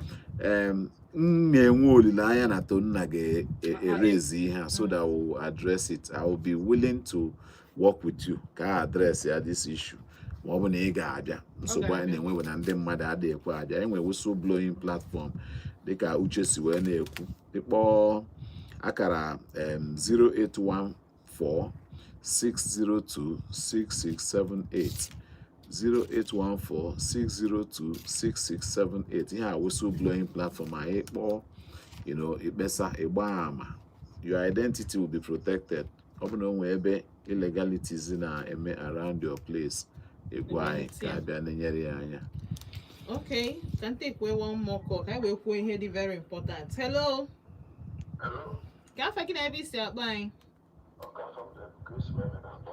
M na-enwe olileanya na Tonna ga-erezi ihe a so that we will address it. I will be willing to work with you ka a address ya this issue ma ọ bụ na ị ga-abịa. Nsogbu anyị ga-abịa. na-enwe bụ na ndị mmadụ adịghị ekwe abịa. Enwe whistle blowing platform, dịka Uche si wee na-ekwu, ịkpọọ akara 0814 602 6678, 0814 602 6678. Ihe a whistle blowing platform anyị kpọọ, ikpesa, ịgba ama, your identity will be protected. Ọ bụ na o nwee ebe illegalities na-eme around your place, ịgwa anyị ka a bịa na-enyere ya anya. Okay, ka m take one more call ka anyị wee kwuo ihe dị very important. Hello. Hello. Ka afa gị na ebe isi akpọ anyị? Ọka from Ebuka Ismail na-akpọ.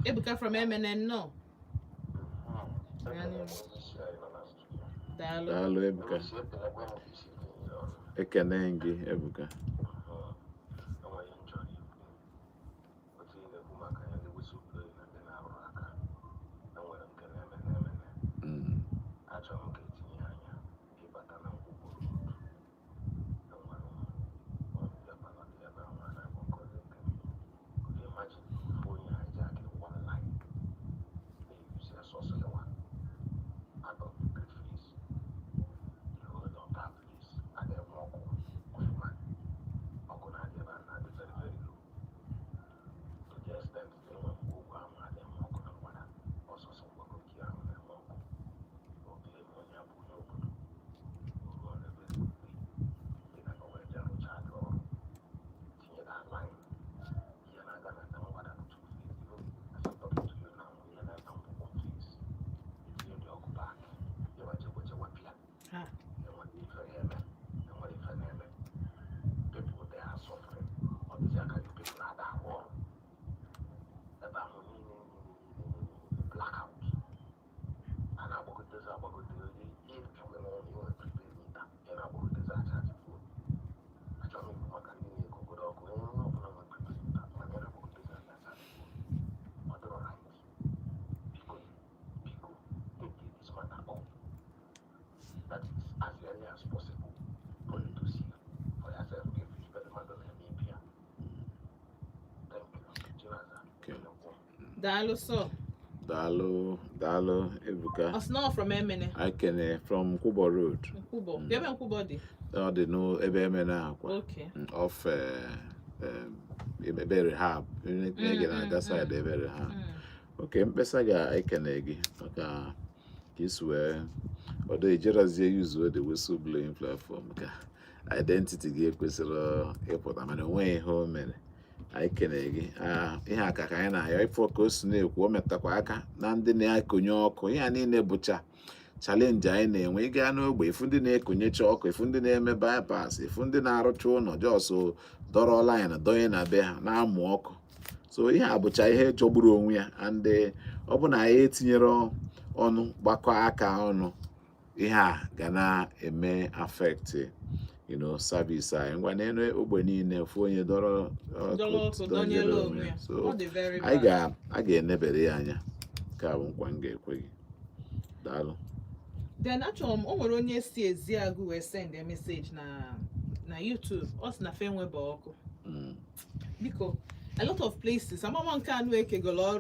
Ebuka from MNN, no. Ekele m onye isi anyị nọ na studio. Daalụ. Daalụ, Ebuka. Onye isi, ekelekwa m ka isi niile ọrụ. Ekene gị, Ebuka. Enwere ihe m chọrọ ikwu. Otu ị na-ekwu maka ya ndị whistle-blowing na ndị na-arụrụ aka. Enwere nke na-eme na-emene. Achọrọ m ka etinye anya ịbata na Nkwụgbo Road. Enwere ọbịa panọdụ ebe ahụ a na-akpọ Ngozi Nkem. Could you imagine ofu onye hijack one line na-eyuzi ya sọsọ yawa out of the three phase? The whole of that place a na-enwe ọkụ ọfụma. Ọkụ na-adị ebe a na-adị very very low to the extent na enwe mgbe ogwe ahụ adị enwe ọkụ na mgbada, ọsọsọ mgbago nke ahụ na-enwe ọkụ. Oge onye bụ onye obodo oruo on a very good day dị na ka wee bịa rụchaa dị ọrụ, tinye that line, ihe na-aga na mgbada bụ two phase. Even as I'm talking to you now, ihe na-aga mbụ one phase, etinye dị ọkụ back yawa chekwa chekwa pịa. Ha. Enwere ife na-eme, enwere ife na-eme. People, they are suffering. Ọ dịzi aka you people na-ada arụ ọrụ ebe ahụ niile niile, blackout a na-agbagotezi agbagote. Ịpịawe n'ọnụ inwe prepaid meter, ị na-agbagotezi acharge phone. Achọrọ m ikwu maka ndị na-ekogodo ọkụ, onye ọbụla nwere prepaid meter, mana ị na-agbagotezi acharge phone, ọ dịrọ right. Biko, biko, take this matter up, that is as early as possible, for you to see for yourself if ife mmadụ na-eme ibi ya. Thank you, Chinaza. Okay. Daalụ sọ. Daalụ, daalụ, Ebuka. Ọ sị na ọ from Emene. Anyị kene from Nkwụbọ Road. Nkwụbọ. Ebe Nkwụbọ dị? Ọ dị n'ebe Emene akwa. Okay. Off ebe rehab ege na-aga side ebe rehab. Ok, mkpesa ga-ekene gị maka ka isi wee ọdọ ijerazie use the whistle blowing platform ka identity gị ekwesịrị ịpụta, mana onweghị ihe o mere. Anyị kene gị. Ah, ihe a ka anyị na-ayọ ifo ka o si na-ekwu, o metakwa aka na ndị na-ekonye ọkụ. Ihe a niile bụcha challenge anyị na-enwe. Ịga n'ogbe, ifu ndị na-ekonyecha ọkụ, ifu ndị na-eme bypass, ifu ndị na-arụcha ụlọ, just dọrọ line donye na be ha na-amụ ọkụ. So ihe a bụcha ihe jọgburu onwe ya, and ọ bụ na anyị etinyere ọnụ, gbakọ aka ọnụ, ihe a ga na-eme affect service anyị. Ngwa, n'elu ogbe niile, ofu onye dọrọ dọrọ ọkụ dọnyere onwe ya. So Ọ dị very anyị bad. ga a ga-enebere ya anya. Nke a bụ nkwa m ga-ekwe gị. Daalụ. Then achọrọ m, o nwere onye si Eziagụ wee send a message na YouTube. Ọ sị na fe nwebe ọkụ. Biko, a lot of places, amama nke anụ ekegolo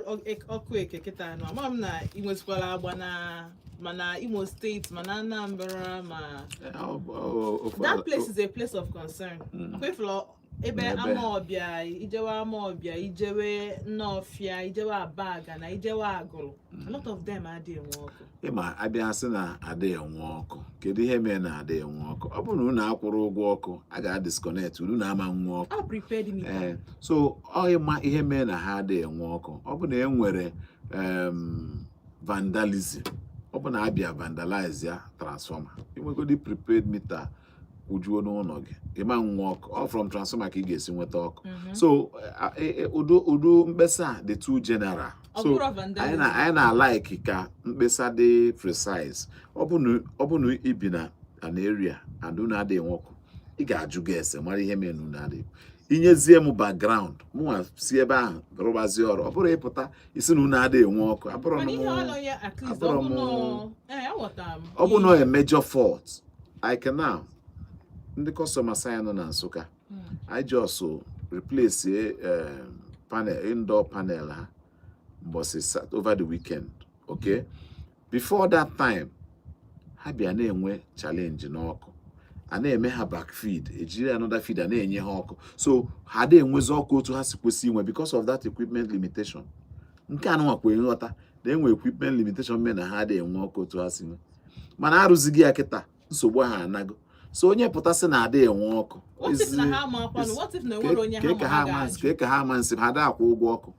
ọkụ eke kịta anụ, ama m na ị nwezikwara agba na mana Imo Steeti, mana Anambra, ma Ofu that place is a place of concern. Akwefula ebe N'ebe. Amaọbịa, ijewe Amaọbịa, ijewe Nnọfịa, ijewe Abaga na ijewe Agụrụ, a lot of them adịghị enwe ọkụ. Ịma, abịa sị na ada enwe ọkụ, kedu ihe mere na ada enwe ọkụ? Ọ bụrụ na unu akwụrụ ụgwọ ọkụ, a ga-adisconnect unu, ama nwe ọkụ. A prepaid meter. Ee, so ọ ịma ihe mere na ha adịghị enwe ọkụ, ọ bụ na e nwere vandalism, ọ bụ na abịa vandalize ya transformer. Inwegodi prepaid meter kwụjuo n'ụlọ gị, ịma nwe ọkụ. Ọ from transformer ka ị ga-esi nweta ọkụ. So ụdị mkpesa a dị too general. Ọ So bụrụ anyị vandalism. na anyị na-alike ka mkpesa dị precise. Ọ bụ na ibi na an area and unu adịghị enwe ọkụ, ị ga-ajụ gị ese mara ihe mere na unu adịghị. Inyezie m background, mụnwa si ebe ahụ rụbazie ọrụ. Ọ bụrụ ịpụta isi na unu adịghị enwe ọkụ, abụrụ Mana ihe m ọ nọ ya, at least ọ abụrụ bụ m nọ, ee, aghọtara m. Ọ bụ na a major fault, like now, ndị customers anyị nọ na Nsụka, I just replace panel, indoor panel ha mbọsị over the weekend. Okay, before that time, ha bịa na-enwe challenge n'ọkụ, a na-eme ha back feed, ejiri another feed a na-enye ha ọkụ, so ha ada enwezi ọkụ otu ha si kwesị inwe because of that equipment limitation. Nke a nụnwakwa nghọta na enwe equipment limitation mee na ha ada enwe ọkụ otu ha si nwe, mana arụzighị ya kịta, nsogbu ha anago. So onye pụtasị na ada enwe ọkụ, What if na ha ama akwanụ? What if na enwere onye ha ka ma ka ha ha ama ga-ajụ? Ka ha ama nsị ha da akwụ ụgwọ ọkụ.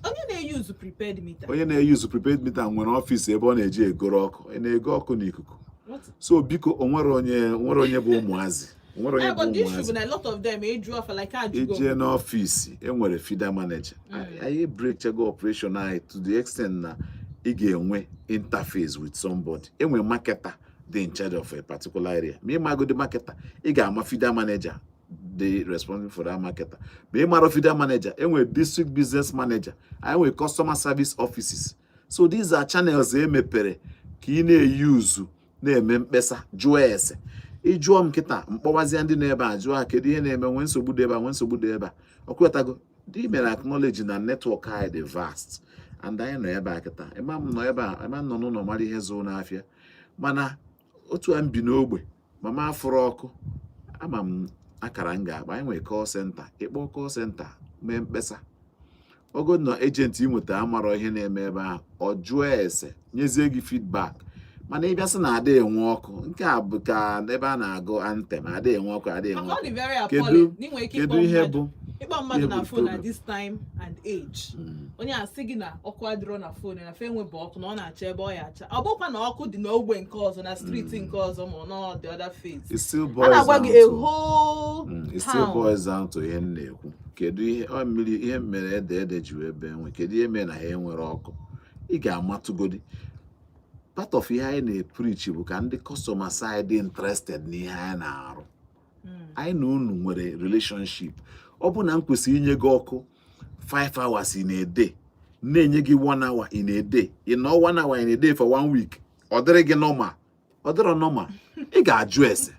Onye na-eyuzu prepaid meter. Onye na-eyuzu prepaid meter nwere office ebe ọ na-eji egoro ọkụ. Ị na-ego ọkụ n'ikuku. What? So biko, o nwere onye nwere onye bụ ụmụazị, o nwere onye Eh, bụ but the issue bụ ụmụazị. na a lot of them eju afa like ajụgo. Ijee n'office, enwere feeder manager. Anyị break chego operation anyị to the extent na ị ga-enwe interface with somebody. Enwe marketer dị in charge of a particular area. Ma ị magodi marketer, ị ga-ama feeder manager dị responsible for that marketer. Ma ị mara feeder manager, enwere district business manager, anyị nwere customer service offices. So these are channels emepere ka ị na-eyuzu na-eme mkpesa, jụọ ese. Ịjụọ m kịta, mkpọwazie ndị nọ ebe a, jụọ ha kedu ihe na-eme, nwee nsogbu dị ebe a, nwee nsogbu dị ebe a. Ọkwetago dị mere acknowledge na network anyị dị vast, and anyị nọ ebe a kịta. Ịma m nọ ebe a, ịma m nọ n'ụlọ mara ihe zụrụ n'afịa, mana otu a m bi n'ogbe mama afụrụ ọkụ, ama m akara m ga-akpa. Anyị nwere call center. Ịkpọ call center mee mkpesa, ogo na agent ị nweta amarọ ihe na-eme ebe ahụ, ọ jụọ ese, nyezie gị feedback. Mana ịbịa sị na ada enwe ọkụ, nke a bụ ka ebe a na-agụ anthem, ada enwe ọkụ, ada enwe Maka ọ ọkụ. dị very Kedu appalling na ị nwere ike kedu ịkpọ ihe mmadụ bụ ịkpọ mmadụ ihe na bụ phone at problem? this time and age, onye a sị gị na ọkụ adịrọ na phone, na fe nwebe ọkụ, na ọ na-acha ebe ọ ya acha. Ọ bụkwa na ọkụ dị n'ogbe nke ọzọ, na street nke ọzọ, ma ọ nọ the other face. It still A boils na-agwa down gị a to whole It still town. boils down to ihe m na-ekwu. Kedu ihe ọ mmiri ihe mere ede ede ji wee bee nwe? Kedu ihe mere na ha enwere ọkụ? Ị ga-amatụgodi. Part of ihe anyị na-epreach bụ ka ndị customers anyị dị interested n'ihe anyị na-arụ. Anyị na unu nwere relationship. Ọ bụ na m kwesịrị inye gị ọkụ 5 hours in a day, na-enye gị 1 hour in a day, ị nọ 1 hour in a day for one week, ọ dịrị gị normal? Ọ dịrọ normal. Ị ga-ajụ ese.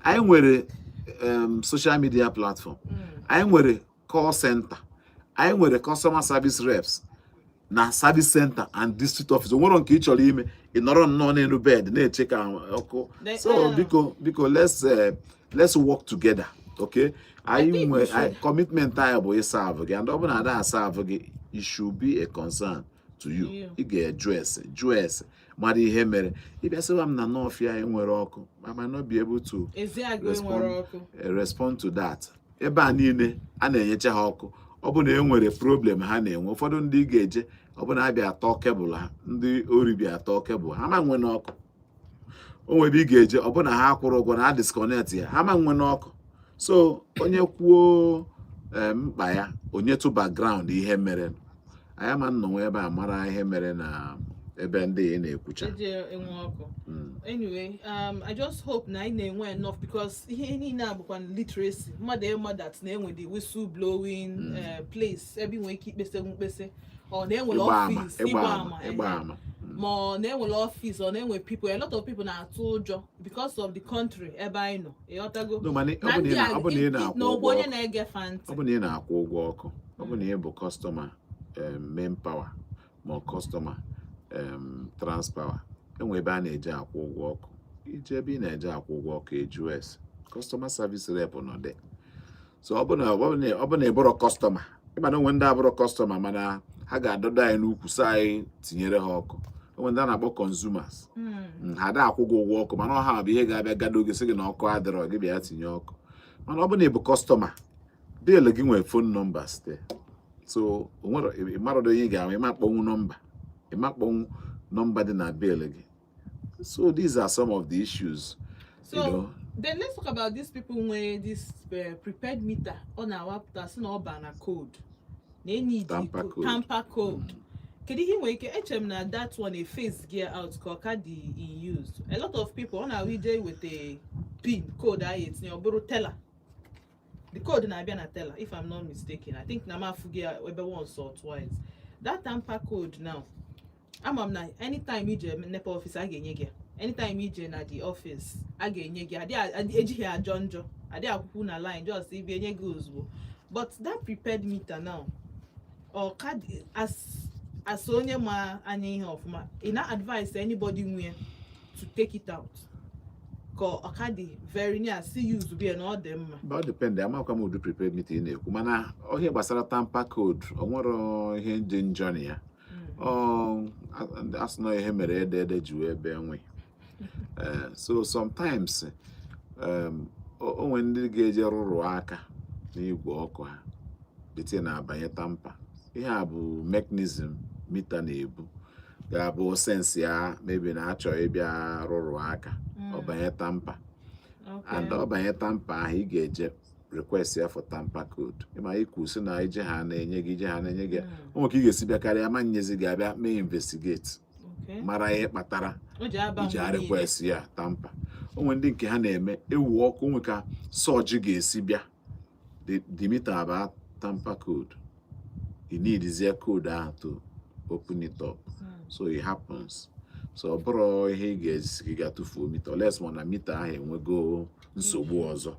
Anyị nwere social media platform, anyị nwere call center, anyị nwere customer service reps na service center and district office. O nwere nke ị chọrọ ime, ị nọrọ nnọọ n'elu bed na-eche ka ọkụ. So biko, biko, let's work together, okay? Anyị Think nwe we should. Commitment anyị bụ ịserve gị, and ọ bụ na ada aserve gị, it should be a concern to you. Ị ga-eju ese, jụọ ese, mara ihe mere. Ịbịa sịwa m na n'ọfịa anyị nwere ọkụ, I might not be able to Eziagụ respond, enwere ọkụ. Respond to that. Ebe a niile a na-enyecha ha ọkụ, ọ bụ na e nwere problem ha na-enwe. Ụfọdụ ndị ga-eje, ọ bụ na abịa atọ cable ha, ndị ori bịa atọ cable ha, ma nwe n'ọkụ. O nwere ebe ị ga-eje, ọ bụ na ha kwụrụ ụgwọ na ha disconnect ya, ha ma nwe n'ọkụ. So onye kwuo Mkpa ya onyetụ background ihe mere, anyị ama nnọnwa ebe a mara ihe mere na ebe ndị ị na-ekwucha. Eji enwe ọkụ. Anyway, I just hope na anyị na-enwe enough, because ihe niile a bụkwa literacy. Mmadụ ịma that na-enwe the whistle blowing place ebe ị nwere ike ikpesa mkpesa, ọ na-enwere ịgba ama, office ịgba ịgba ama, ama, ịgba ehe. ama. Ma ọ na-enwere office, ọ na-enwe people. A lot of people na-atụ ụjọ because of the country ebe anyị nọ, ịghọtago? No, mana ọ na bụ na ndị ị a ọ bụ na ị na-akwụ na ụgwọ ogbu onye ọkụ, na-ege fa ntị. ọ bụ na ị na-akwụ ụgwọ ọkụ, ọ bụ na ị bụ customer main power ma ọ customer Transpower, enwe ebe a na-eje akwụ ụgwọ ọkụ. Ije ebe ị na-eje akwụ ụgwọ ọkụ, eju customer service rep nọ dị. So ọ bụ na ị bụrụ customer, ịma na onwe ndị abụrụ customer, mana ha ga-adọdo anyị n'ukwu sị anyị tinyere ha ọkụ. Onwe ndị a na-akpọ consumers. Ha ada akwụ gị ụgwọ ọkụ, mana ọha bụ ihe ga-abịa gado gị, sị gị na ọkụ adịrọ, gị bịa tinye ọkụ. Mana ọ bụ na ị bụ customer, bill gị nwere phone numbers there. So o nwere ị marọdo ihe ị ga-ahụ, ịma akpọnwụ nọmba dị na bill gị. So these are some of the issues. So then let's talk about these people nwere this prepaid meter. Ọ na-awapụta sị na ọ ba na code na enyi Tamper code. Tamper code. Kedu ihe ị nwere ike eche m na that one a phase gear out, ka ọ ka dị in use? A lot of people, ọ na-ahụ ije weta pin code ahụ etinye, ọ bụrụ teller, the code na-abịa na teller, if I'm not mistaken. I think na m afụghị ya ebe once or twice, that tamper code. Now, ama m na anytime ije NEPA office, a ga-enye gị ya. Anytime ije na the office, a ga-enye gị. Ejighị ajọ njọ adị akwụkwụ na line, just ịbịa, enye gị ozugbo. But that prepaid meter now, ọ ka dị as onye ma anya ihe ọfụma, ị na advise anybody nwe to take it out, ka ọ ka dị very near si use bia na ọ dị mma? But ọ depend, amakwa m ụdị prepaid meter ị na-ekwu, mana ihe gbasara tamper code, o nwere ihe dị njọ na ya. Ọ asị na ihe mere ede ede ji wee bee nwe. So sometimes o nwere ndị ga-eje rụrụ aka n'igwe ọkụ ha dịte na-abanye tamper. Ihe a bụ mechanism meter na-ebu, ga-abụ sense ya maybe na achọ ịbịa rụrụ aka, ọ banye tamper. And ọ banye tamper ahụ, ị ga-eje request ya for tamper code. Ịma ikwu sị na ije ha na-enye gị, ije ha na-enye gị, o nwere ka ị ga-esi bịa karịa ma nyezi gị, abịa mee investigate, mara ihe kpatara o ji aba iji mgbe niile. Request ya tamper. O nwere ndị nke ha na-eme ewu ọkụ, onwe ka surge ga-esi bịa, the meter aba tamper code, you need code ahụ to open it up. So it happens. So ọ bụrụ ihe ị ga-esi gị ga tụfuo meter, unless ma na meter ahụ enwego nsogbu ọzọ.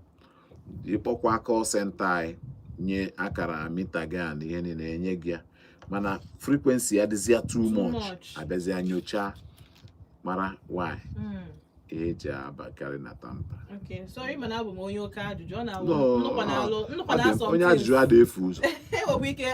Ịkpọkwa call center anyị, nye akara meter gị a na ihe niile, enye gị ya. Mana frequency ya dịzịa too Too much, much. abịazịa nyochaa mara why ihe eji abakarị na tamper. Okay, sorry, mana abụ m onye oke ajụjụ. Ọ na-awụ No, nnukwu na-alụ nnukwu ọ dị- na-asọ. Onye ajụjụ adịghị efu ụzọ. Enwekwa ike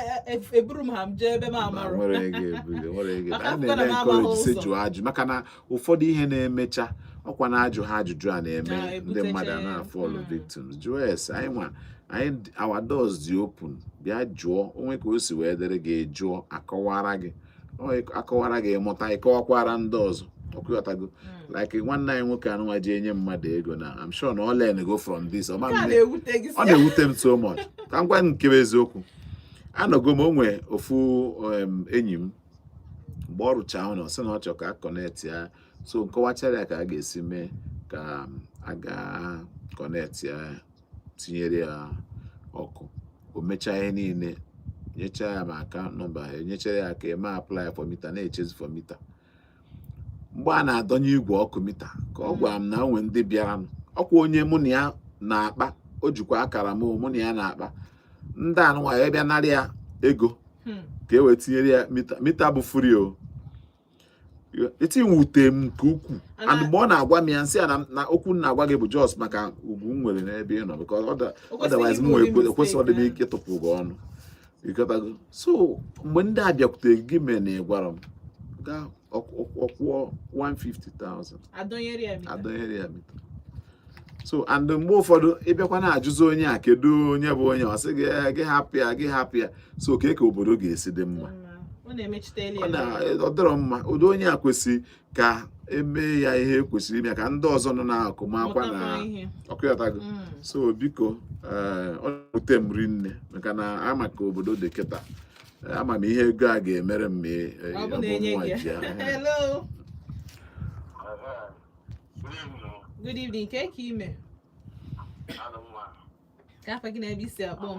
eburu m ha m jee ebe m Na amarụ. nwere ego ebu, nwere ego. Maka A afụkwa na na-eme m amaghị encourage sị ụzọ. jụọ ajụ, maka na ụfọdụ ihe na-emecha ọkwa na-ajụ ha ajụjụ a na-eme ndị mmadụ a Na-ebuteche, na-afọlụ victims. Jụọ ese anyị nwa anyị, our doors dị open. Bịa jụọ onwe ka o si wee dịrị gị, jụọ, akọwara gị. Ọ akọwara gị, mụta, ịkọwakwara ndị ọzọ. Ọkụghọtago? Like nwanne anyị nwoke anụnwa ji enye mmadụ ego na I'm sure na ọ learn go from this. Ọ ma Nke a na-ewute gị. Ọ na-ewute m so much. Ka m gwa nke bụ eziokwu, anọgo m onwe ofu enyi m, mgbe ọ rụchaa ụlọ, sị na ọ chọrọ ka a connect ya. So nkọwachara ya ka a ga-esi mee ka a ga connect ya, tinyere ya ọkụ. O mechaa ihe niile, nyechaa ya ma account number ya, nyechara ya ka eme apply for meter, na-echezi for meter. Mgbe a na-adọnye igwe ọkụ meter, ka ọ gwara m na onwe ndị bịara, ọkwa onye mụ na ya na-akpa, o jikwa akara m mụ na ya na-akpa, ndị anụnwa ya bịa nara ya ego ka e wee tinyere ya meter. Meter bụ free. O eti nwute m nke ukwuu. And mgbe ọ na-agwa m ya, nsị ya na okwu m na-agwa gị bụ just maka ugwu m nwere n'ebe ị nọ, because otherwise m nwere ekwesịghị ọdị m ike ịtụpụ gị ọnụ. Ịghọtago? So mgbe ndị a bịakwutere gị, mere na ị gwara m gaa ọkwụọ 150,000 Adọnyere ya meter. Adọnyere ya meter. So and mgbe ụfọdụ ịbịakwa na-ajụzi onye a, kedu onye bụ onye, ọ sị gị, "Eh, gị hapụ ya, gị hapụ ya." So ka obodo ga-esi dị mma? Ọ na-emechiteli Ọ ya. na ọ dịrọ mma. Ụdị onye a kwesị ka Eme ya ihe kwesịrị ime ka ndị ọzọ nọ n'akụ makwa na Mụtakwa ihe. Ọkụghọtago? So biko, ọ na-ewute m rinne maka na ama ka obodo dị kịta. Ama m ihe ego a ga-emere m ma Ọ bụ ọ na bụ enye nwa gị. ji ya. Hello. Good evening. Good evening. Ke ka ime? Anụ mma. Ka afa gị na ebe isi akpọ m?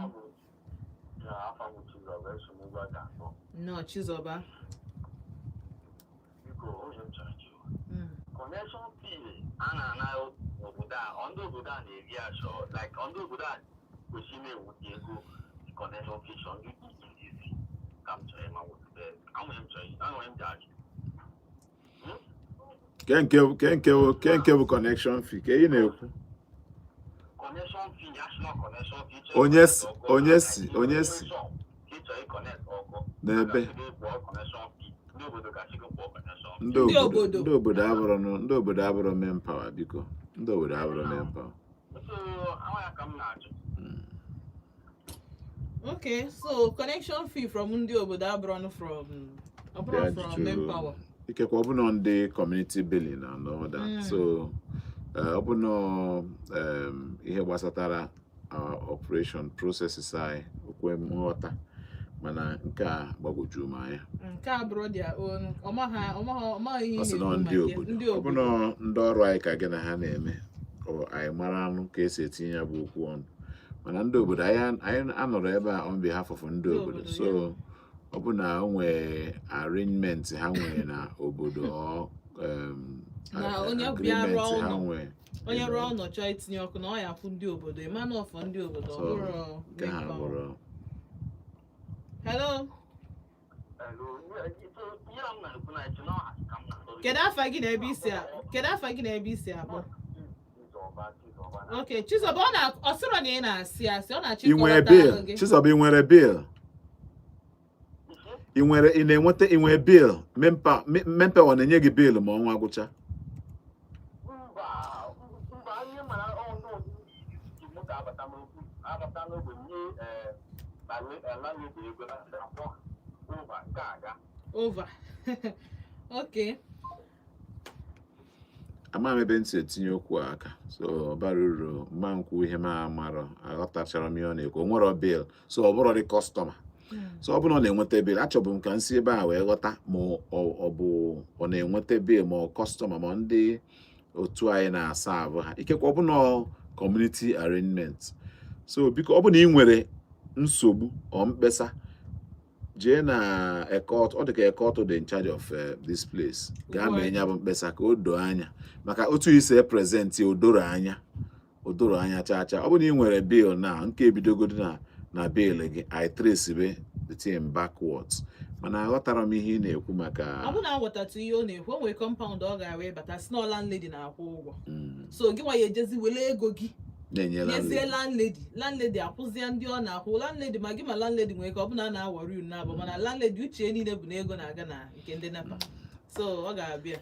Afa m Chizọba, eso m ụgwọ ga-akpọ. Nnọọ, Chizọba. Biko, onye m chọrọ ịjụ. Connection fee a na-ana n'obodo a, ọ ndị obodo a na-eri achọ, like ọ ndị obodo a kwesịrị na-ewute ego connection fee, chọ ndị EEDC ka m chọrọ ịma wute. Anwere m ji ajụ. Ke nke bụ connection fee ka ị na-ekwu? Connection fee, national connection fee. Onye si Ịchọ ịconnect ọkụ. N'ebe? Connection fee. Ndị obodo ga-achị gị kwụọ connection fee. Ndị Ndị obodo obodo. Ndị obodo abụrụ ndị obodo abụrụ main power. Biko, ndị obodo abụrụ main power. So, awa ya ka m na-ajụ. Okay, so connection fee from ndị obodo abụrụ from, ọ bụrụ Bịa from jụrụ. main power. Ikekwe ọ bụ na ndị community billing and all that. So ọ bụ na ihe gbasatara our operation processes anyị okwe m nghọta, mana nke a gbagwoju m anya. Nke a bụrụ their own. Ọmaha ọmaha ọmaghị ihe Ọ ị sị na na-ekwu ndị maka ya. obodo Ndị ọ bụ obodo. Na ndị ọrụ anyị ka gị na ha na-eme, ọ anyị mara anụ ka esi etinye ya bụ okwu ọnụ, mana ndị obodo anyị anọrọ ebe a on behalf of ndị Ndị obodo. obodo, So ọ bụ na o nwee arrangement ha nwere na obodo ọ Na onye bịa agreement rụọ ha ụlọ. nwee. Onye rụọ ụlọ chọọ itinye ọkụ na ọ ya akwụ ndị obodo, ịma na ọfọ ndị obodo ọ So, bụrụ nke ha main power. bụrụ. Hello. Hello, ihe m na-ekwu na echi na ọha ka m na-atọrọ. Kedu afa gị na ebe isi akpọ? Chizọba, Chizọba na. Okay, Chizọba, ọ na ọ sịrọ na ị na-asị asị, ọ na-achọ Ị nwere ịkọwata bill? ahụ gị. Chizọba, ị nwere bill? Ị nwere, ị na-enweta, ị nwere bill? Main power na-enye gị bill ma ọnwa gwụcha? Mba, mba, anyị mara ọnụ iji moto abata n'okwu abata n'ogbe nye landlady ego na akpọ ụba nke aga. Over. Okay. Ama m ebe m si etinye okwu a aka, so ọ bara uru mma nkwu ihe m amarọ. Aghọtachara m ihe ọ na-ekwu. O nwere bill, so ọ bụrụ dị customer, so ọ bụrụ na ọ na-enweta bill, achọbụ m ka m si ebe a wee ghọta ma ọ bụ ọ na-enweta bill, ma ọ customer, ma ndị otu anyị na-asa ahụ ha. Ikekwe ọ bụ na ọ community arrangement. So biko, ọ bụ na ị nwere nsogbu ọ mkpesa, jee na Eke, ọ dị ka Eke dị in charge of this place, gaa mee ya bụ mkpesa ka o doo anya, maka otu isi present o doro anya, o doro anya chaa chaa. Ọ bụ na ị nwere bill na nke ebidogodi na bill gị, I trace be the thing backwards, mana aghọtara m ihe ị na-ekwu maka. Ọ bụ na aghọtatu ihe ọ na-ekwu, o nwere compound ọ ga-awa ịbata si na landlady na-akwụ ụgwọ. So gị nwa ya ejezi were ego gị na-enye nyezie landlady. Landlady, landlady akwụzie ndị ọ na-akwụ landlady, ma gị ma landlady nwere ka ọ bụ na a na-awọrị unu abụ, mana landlady uche niile bụ na ego na-aga na nke ndị NEPA, so ọ ga-abịa.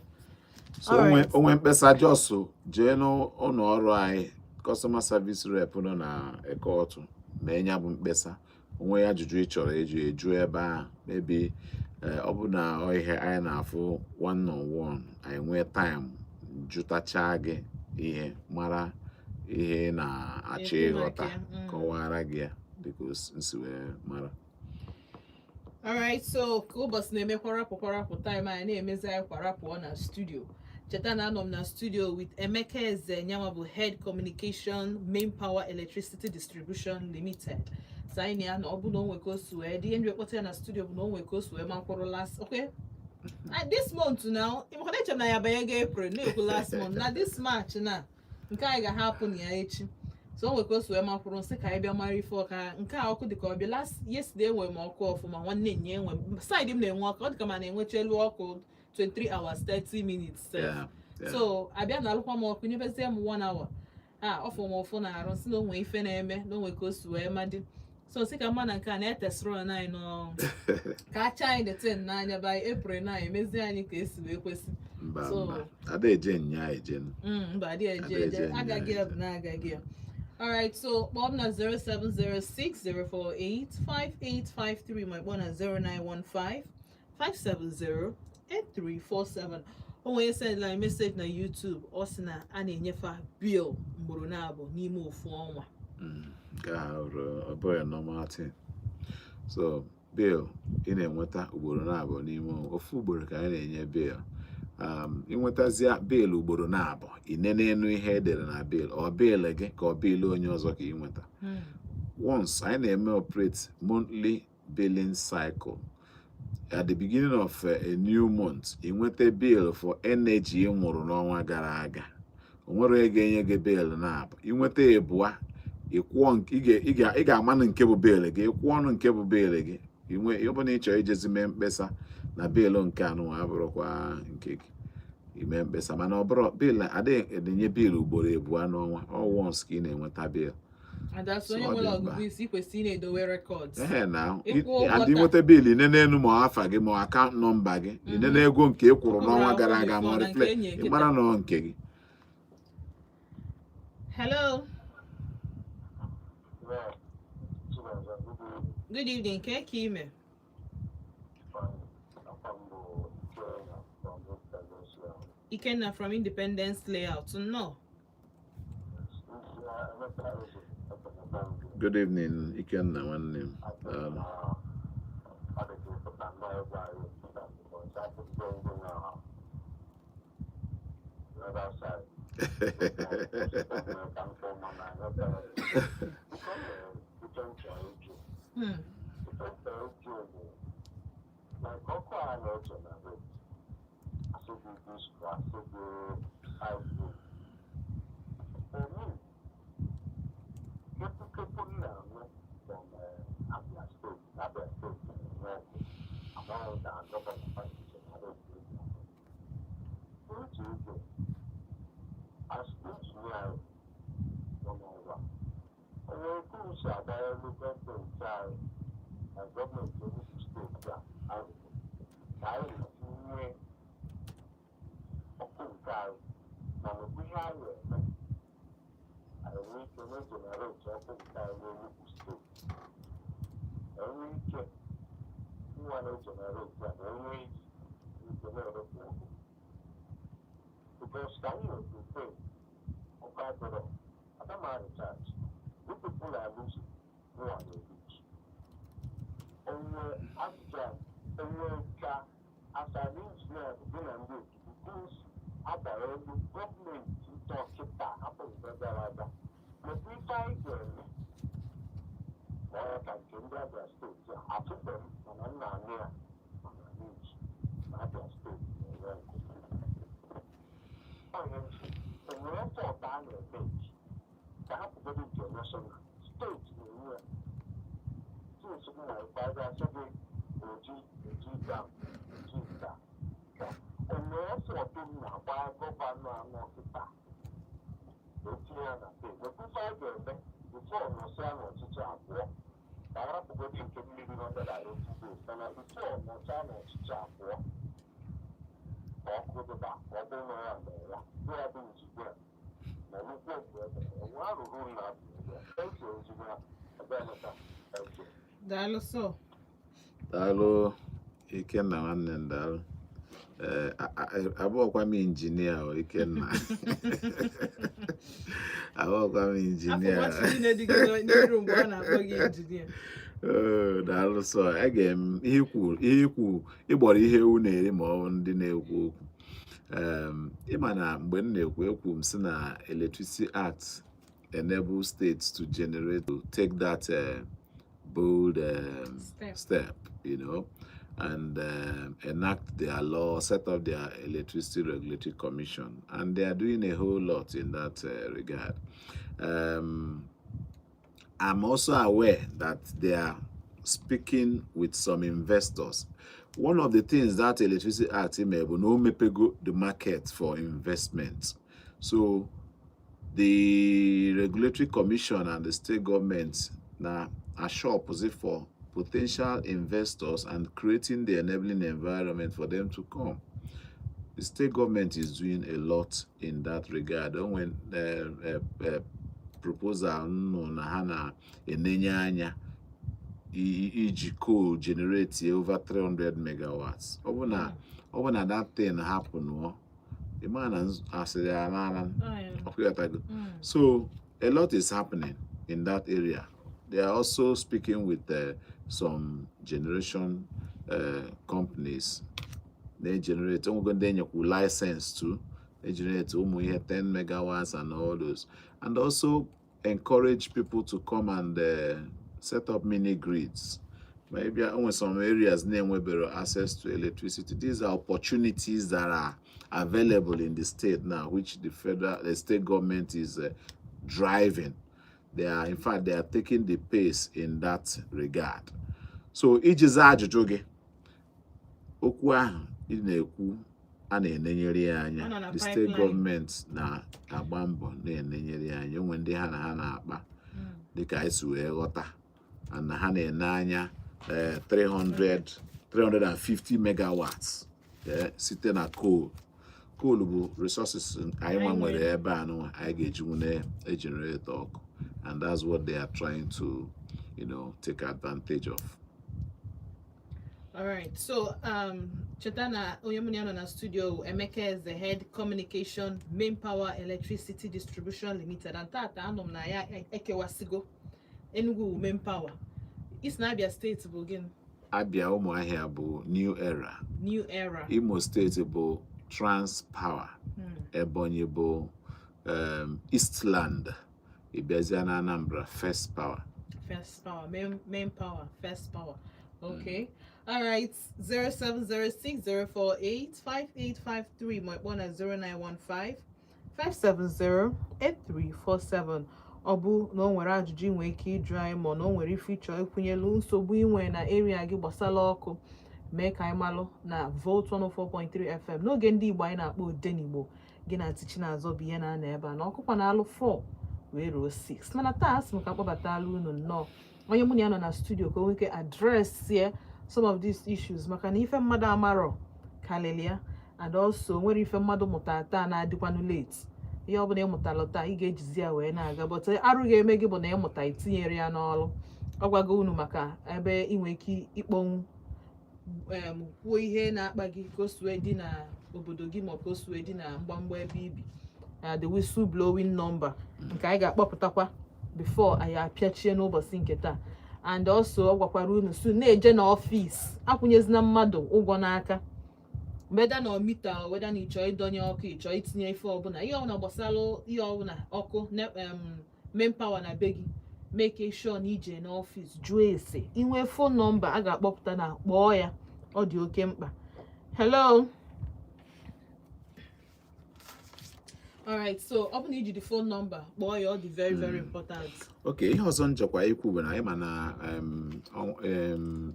So onwe mkpesa, just jee n'ụlọ ọrụ anyị, customer service rep nọ na Eke Ọtụ, mee ya bụ mkpesa. Onwe ajụjụ ị chọrọ ịjụ, eju ebe ahụ. Maybe ọ bụ na ọ ihe anyị na-afụ one on one, anyị nwee time jụtachaa gị ihe, mara ihe ị na-achọ Ekwu maka ịghọta, ya. Kọwara gị ya dịka o si wee mara. Alright, so ka ụbọchị na-eme kwarapụ kwarapụ, time anyị na-emezi anyị kwarapụọ na studio. Cheta na anọ m na studio with Emeka Eze nyanwa bụ Head Communication, Main Power Electricity Distribution Limited. So anyị na ya na ọ bụ na o nwe ka o si wee dị ihe ndị kpọta ya na studio bụ na o nwe ka o si wee makwụrụ last, okay. Ah, this month now, ịmakwa na eche m na ya banye ga April na-ekwu last month na this March na nke anyị ga-ahapụ na ya echi. So o nwe ka o si wee makwụrụ nsị ka anyị bịa mara ife ọka nke a ọkụ dịka ọbịa. Last yesterday enwe m ọkụ ọfụma, nwanne nya enwe m side m na-enwe ọkụ, ọ dịka ma na-enwecha elu ọkụ 23 hours 30 minutes sef. So abịa na alụkwa m ọkụ, nyebezie m 1 hour a ọfụ m ụfụ na-arụ nsị na onwe ife na-eme na onwe ka o si wee madị. So nsị ka mma na nke a na-etesịrị anyị nọ ka acha anyị the ten n'anya by April na emezie anyị ka esi wee kwesị. Mba. So- Mba, ada eje nya eje. Mba, adịghị eje. Ada eje eje nya agaghị ya eje. bụ na agaghị ya. Alright, so kpọọ m na 07060485853, ma kpọọ na 0915 570 8347. O nwere send like message na YouTube, ọ sị na a na-enyefe bill mgboro na-abụ n'ime ofu ọnwa. Nke ahụ ọ bụghị normal thing. So bill ị na-enweta ugboro na-abụ n'ime ofu ugboro ka anyị na-enye bill. Ịnwetazịa bill ugboro na-abụ, ị nene ihe edere na bill, ọ bill gị ka ọ bill onye ọzọ ka ị nweta. Once anyị na-eme operate monthly billing cycle, at the beginning of a new month, ị nweta bill for energy ị nwụrụ n'ọnwa gara aga. O nwere onye ga-enye gị bill na-abụ. Ị nweta ịbụa, ị kwụọ nke ị ga-amanụ nke bụ bill gị, ị kwụọ ọnụ nke bụ bill gị. Inwe ọ bụ na ị chọrọ ijezi mee mkpesa na bill nke anụnwa abụrụkwa nke gị, ime mkpesa. Mana ọ bụrụ bill, adịghị enye bill ugboro abụọ n'ọnwa. Ọ once ka ị na-enweta bill. And So onye ọ dị nwere mkpa. ọgụgụ isi kwesịrị ị na-edowe records. Ehe, na Ịkwụ ụgwọ adị taa. Nweta bill, inene enu ma afa gị ma account number gị, inene ego nke ị kwụrụ n'ọnwa gara aga ma before na nke reflect enyi ị nkịta. Mara na ọ nke gị. Hello. Yeah, Chinasa, good evening. Good evening. Ke ka ime? Fine. Afọ m bụ Ikenna from Independence Layout. Ikenna from Independence Layout, nnọọ. Emeka Eze, ekele m gị. Good evening, Ikenna nwanne m. Asị m Daalụ. na ọ dị ka ịpụta nnọọ ebe anyị pụta because afụgo ndị na the other side. Ka m kpọọ mana Emeka Eze. Biko, nwere ife m chọrọ ịjụ. Ife m chọrọ ịjụ bụ like ọkụ a na-egenerate, asị gị disco, asị gị hybrid. For me, kepukepu m na-anụ from Abia State, Abia State na-enwe ọkụ, amaghị ka governor ha generate ọkụ. Uche ije, as engineer nọ n'ụwa, o nwere ka unu si agbanyelu gọọmenti anyị na gọọmenti Enugu Steeti a arụrụ ka anyị esi nwee ọkụ nke anyị, mana ihe anyị eme anyị nwee ike na-egenerate ọkụ nke anyị n'Enugu Steeti, enwee ike nwa na-egenerate ya na enwee ike na-erepụ ọkụ, because ka anyị na-prepare ọkụ adịrọ adama recharge, you people are losing, nwa na-elose. Onwe ajụjụ a, onwe ka as an engineer gị na ndị otu because agbara elu gọọmenti dọkịta hapụ mgbe gara aga mekwa ife anyị ga-eme ma ọ ka nke ndị Abia Steeti a atụbe m, mana m na-anụ ya mana news na Abia Steeti na-enwe nkụ. Onye ntị enwere effort a na-eme ka hapụgodo nke national steeti na-enwe ya since m na ikpeazụ asị gị oji oji dam oji nta ka enwere effort m na-agba governor anọ kịta etinye ya na pe mekwa ife a ga-eme before nọsịa n'ọchịchị abụọ, ka arapụgodo nke mmiri 180 days, mana before nọchaa n'ọchịchị abụọ ka ọkụ dịba, ka ọ bụrụ na ya mere ya bụ ya bụ njide na nnukwu mgbe e mere enwe arụrụ na thank you, engineer Ebeneka, thank you. Daalụ sọ. Daalụ, Ikenna nwanne m, daalụ. Ee, abụọkwa m injinia o, Ikenna, abụọkwa m Afọ injinia. nwachi niile dị gị n'iru mgbe ọ na-akpọ gị injinia. Oo, daalụ sọ. Ege m ihe ikwu, ihe ikwu ịgbọrọ ihe ewu na-eri ma ọ bụ ndị na-ekwu okwu. Ịma na mgbe m na-ekwu ekwu m sị na Electricity Act enable states to generate, to take that bold step. step and enact their law, set up their Electricity Regulatory Commission, and they are doing a whole lot in that regard. I'm also aware that they are speaking with some investors. One of the things that Electricity Act may no mepego the market for investment. So the Regulatory Commission and the state government now are sure for potential investors and creating the enabling environment for them to come. The state government is doing a lot in that regard. When proposal nọ na ha na-enenye anya iji coal generate over 300 megawatts. Ọ bụ na that thing happen, Ịma na asịrị alaala. Oh, Ọkwa ịghọtago? yeah. So a lot is happening in that area. They are also speaking with some generation companies. They generate, onwego ndị enyekwu license to they generate ụmụ ihe 10 megawatts and all those. And also encourage people to come and set up mini grids. Maybe only some areas na-enwebero access to electricity. These are opportunities that are available in the state now, which the state government is driving. They are, in fact, they are taking the pace in that regard. So, iji zaa ajụjụ gị, okwu ahụ ị na-ekwu, a na-enenyere ya anya. Ọ nọ na The state pipeline. Gọọmenti na-agba mbọ na-enenyere ya anya. Onwe ndị ha na ha na-akpa, dịka anyị si wee ghọta, and na ha na-ene anya 300 350 megawatts site na coal. Coal bụ resources anyị nwa Anyị nwere nwere. Ebe a nụnwa anyị ga-ejinwu na-egenerate ọkụ, and that's what they are trying to take advantage of. All right. So, cheta na onye mụ na ya nọ na studio, Emeka Eze, Head Communication, Main Power Electricity Distribution Limited. And tata anọ m na ya ekewasigo. Enugu wụ Main Power. Isi na Abia Steeti bụ gịnị? Abia, Ụmụahịa bụ New Era. New Era. Imo Steeti bụ Trans Power. Ebonyi bụ Eastland. Ịbịazịa na Anambra, First Power. First Power, Main Power, First Power. Okay. All right. 0706 048 5853. My one at 0915 570 8347. Ọ bụ na o nwere ajụjụ ị nwere ike ịjụ anyị, ma ọ na o nwere ife ịchọ ịkwụnyelu, nsogbu inwe na area gị gbasara ọkụ, mee ka anyị malụ na Volt 104.3 FM n'oge ndị Igbo anyị na-akpọ Odenigbo. Gị na Aunty Chinazọ bụ ihe na-anọ ebe a na ọkụkwa na-alụ 4 wee ruo 6. Mana taa, asị m ka akpọbatala unu nnọọ onye mụ na ya nọ na studio ka o nwee ike address ye some of these issues, maka na ife mmadụ amarọ kalịlị ya, and also nwere ife mmadụ mụtara taa na-adịkwanụ late. Ihe ọbụla ịmụtara taa, ị ga-ejizi ya wee na-aga, but arụ ga-eme gị bụ na ịmụta itinyere ya n'ọrụ. Ọ gwago unu maka ebe ị nwere ike ịkpọnwụ, kwuo ihe na-akpa gị, ka o si wee dị na obodo gị, ma ọ ka o si wee dị na mgbamgba ebe ibi, the whistle blowing number nke anyị ga-akpọpụtakwa before anyị apịachie n'ụbọchị nke taa. And also ọ gwakwara unu su na-eje n'ọfịs, akwụnyezina mmadụ ụgwọ n'aka, whether na meter, whether na ịchọ ịdọnye ọkụ, ịchọ itinye ife ọbụla, ihe ọbụla gbasara ihe ọbụla ọkụ Main Power na be gị, make sure na ije n'ọfịs jụọ ese, inwe phone number a ga-akpọpụta na kpọọ ya. Ọ dị oke mkpa. Hello. Alright, so ọ bụ na iji the phone number kpọọ ya, ọ dị very very important. Ok, ihe ọzọ m chọkwa ikwu bụ na ịma na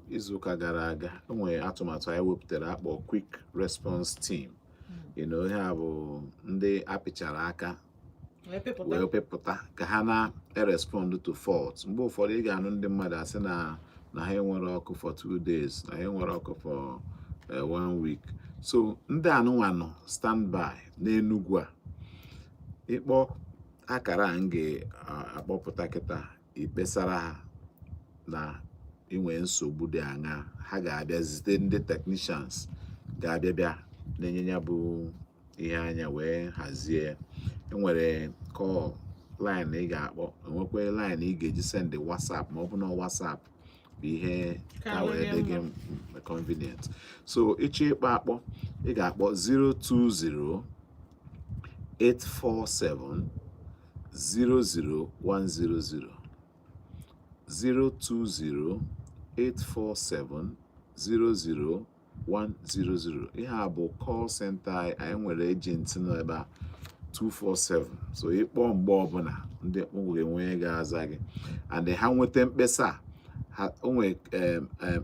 izuụka gara aga, enwere atụmatụ anyị wepụtara akpọ Quick Response Team. Ihe a bụ ndị apịchara aka wee pịpụta, wee pịpụta ka ha na-erespond to fault. Mgbe ụfọdụ ị ga-anụ ndị mmadụ asị na ha enwere ọkụ for 2 days, na ha enwere ọkụ for one week. So ndị anụnwa nọ standby n'Enugwu a. Ịkpọ akara a m ga-akpọpụta kịta, ikpesara ha na inwe nsogbu dị aṅaa, ha ga-abịa zite ndị technicians ga-abịa bịa na-enye ya bụ ihe anya wee hazie. Enwere call line ị ga-akpọ, enwekwa line ị ga-eji send WhatsApp, ma ọ bụ na WhatsApp bụ ihe ka wee dị gị convenient. So ịchọ ịkpọ akpọ, ị ga-akpọ 020 847 00100, 020 847 00100. Ihe a bụ call center anyị. Anyị nwere agent nọ ebe a 247, so ịkpọ mgbe ọbụla, ndị ga-enwe ga-aza gị. And ha nweta mkpesa ha, o nwere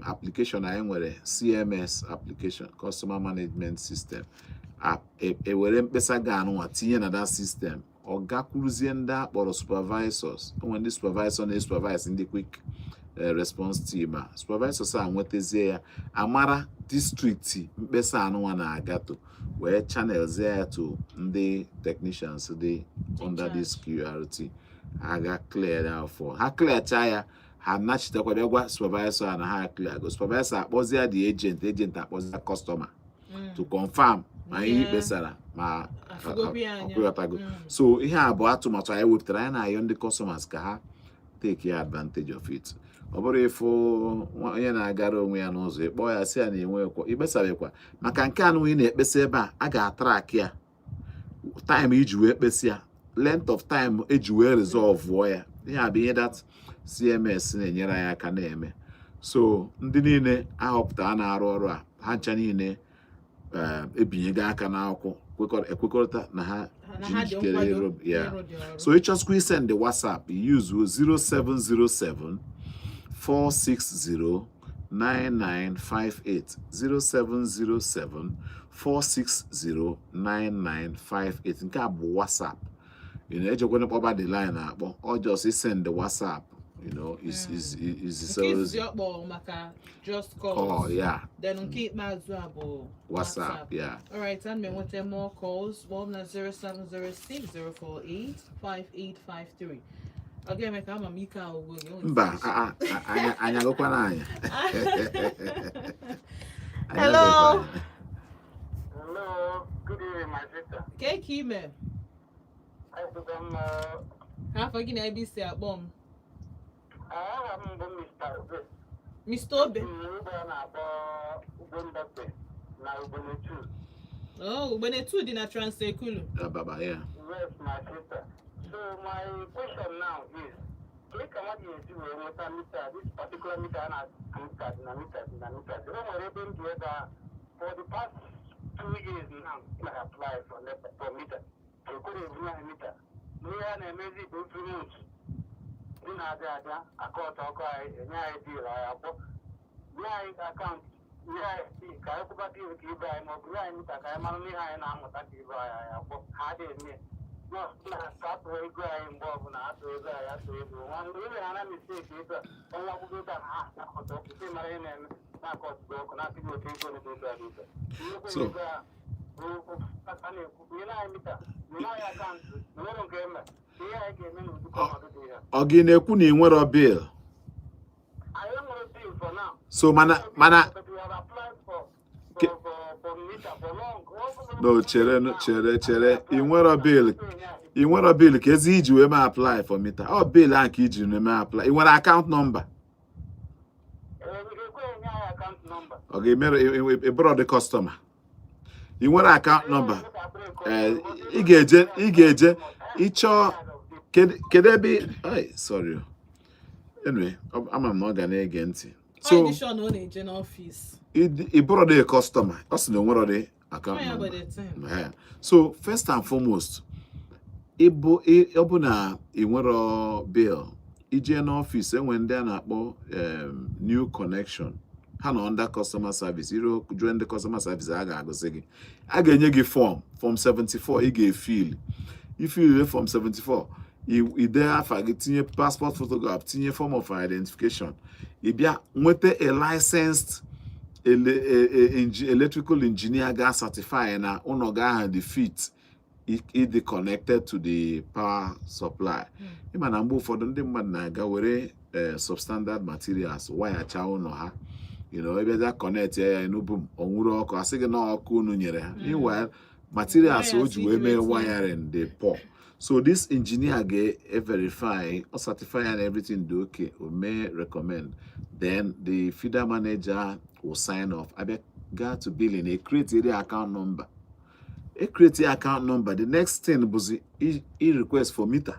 application anyị nwere, CMS application, Customer Management System. Ewere mkpesa ga anụnwa tinye na that system, ọ gakwuruzie ndị akpọrọ supervisors. O nwere ndị supervisor na-supervise ndị quick response team a. Supervisors a nwetazie ya, amara district mkpesa anụnwa na-agato, wee channelzie ya to ndị technicians dị under this QRT. Ha ga clear ya for ha, clearcha ya, ha nachitekwa bịa gwa supervisor a na ha clear go. Supervisor akpọzie the agent, agent akpọzie customer to confirm ma ihe ikpesara Ma Afụgokwu ya anya. Ọkwụghọtago. So ihe a bụ atụmatụ anyị wepụtara. Anyị na-ayọ ndị customers ka ha take advantage of it. Ọ bụrụ ịfụ onye na-agara onwe ya n'ụzọ, ịkpọ ya, sị ya na enwekwa ikpesabekwa maka nke anụ ị na-ekpesa ebe a, a ga-atrack ya, time iji wee kpesị ya, length of time eji wee resolve ya. Ihe a bụ ihe that CMS na-enyere anyị aka na-eme. So ndị niile ahọpụtara na-arụ ọrụ a, ha ncha niile ebinyego aka n'akwụkwọ, ekwekọrịta na ha Na ji ha dị njikere nkwado ịrụ ya. Ịrụ dị ọrụ. So ịchọsịkwa isend the WhatsApp, use 0707 460 9958, 0707 460 9958. Nke a bụ WhatsApp. Ejekwana kpọba the line akpọ ọ, just isend the WhatsApp is Nke izizi ọ kpọrọ maka just calls. Call, yeah. Then nke ikpeazụ a bụ WhatsApp, yeah. Alright, and me nweta more calls. Kpọọ m na 0706 048 5853. Ọ ga-eme ka ama m ike ahụ gị. Mba, anya anya agụkwana anya. Anya Hello. agụkwana anya. Hello, good evening, my sister. Kee ka ime? Azụga m. Ka afọ gị na ebe isi akpọ m? Aha m bụ Mr. Obe. Mr. Obe. Ugbo a na-akpọ Ugbo na Ugbonetu. Oh, Ugbenetu dị na Trans-Ekulu. Baba, yeah. Yes, my sister. So my question now is, ka ka mmadụ ga-esi wee nweta meter, this particular meter a na meter na meter na meter? O nwere ebe m dị ebe a for the past 2 years now, I apply for meter. Ekwere ebunye anyị meter. N'ihe a na-emezi bụ every month ndị na-abịa abịa akọtụ ọkụ anyị, enye anyị bill, anyị akwụ. Nye anyị account, nye anyị bill ka anyị kwụba bill ka ibe anyị, maọbụ nye anyị meter ka anyị mara n'ihe anyị na-amụta ka ibe anyị, anyị akwụ. Ha adịghị eme ya na ka atụrụ ego anyị. Mgbe ọbụla atụrụ ego anyị, atụrụ ego nwa mgbe ime ha na mistake ebe a, ọnwa akwụkwọ ebe a ha na-akọta ọkụ sị mara ihe na-eme na-akọtụ ọkụ na-asị gị otu ego na ebe a dị ebe nnukwu ego a bụ a na-ekwu, nyere anyị meter, nyere anyị account, nwere nke eme ihe anyị ga-eme n'ụdị ọnọdụ dị ya. Ọ gị na-ekwu na ị nwero bill? Anyị nwere bill for now. So mana But we have applied for meter for long. No, chere, chere, chere. Ị nwero bill, ị nwero bill, ka ezi iji wee mee apply for meter? Ọ bill ahụ ka iji mee apply. Ị nwere account number? Ọ ga-emere ịbụrọ dị customer. Ị nwere account number? Ee, ị ga-eje ịchọọ kedu ebe ai, sorry. Anyway, ama m na ọ ga na-ege ntị. So so ọ na ọ na-eje n'ọfịs. Ị bụrọ dị customer, ọ sị na o nwero dị account Ọ ya bụ number. the thing. Yeah. So first and foremost, ịbụ ọ bụ na ị nwero bill, ije n'ọfịs enwe ndị a na-akpọ new connection, ha nọ under customer service. Iro jụọ ndị customer service, a ga-agụsị gị, a ga-enye gị form 74 ị ga-efill. Ifill form 74, ide afa gị, tinye passport photograph, tinye form of identification, ị bịa nweta a licensed electrical engineer ga certify na ụlọ gị ahụ dị fit ịdị connected to the power supply. Ịma na mgbe ụfọdụ ndị mmadụ na-aga were substandard materials wayacha ụlọ ha, ebe bịa connect ya enubum, onwuru ọkụ, asị gị na ọkụ unu nyere ha. Meanwhile, materials o ji wee mee wiring dị poor. So this engineer ga-verify or certify and everything dị okay, o may recommend, then the feeder manager will sign off. Abịa gaa to billing, e create area account number. E create account number, the next thing bụzi i request for meter.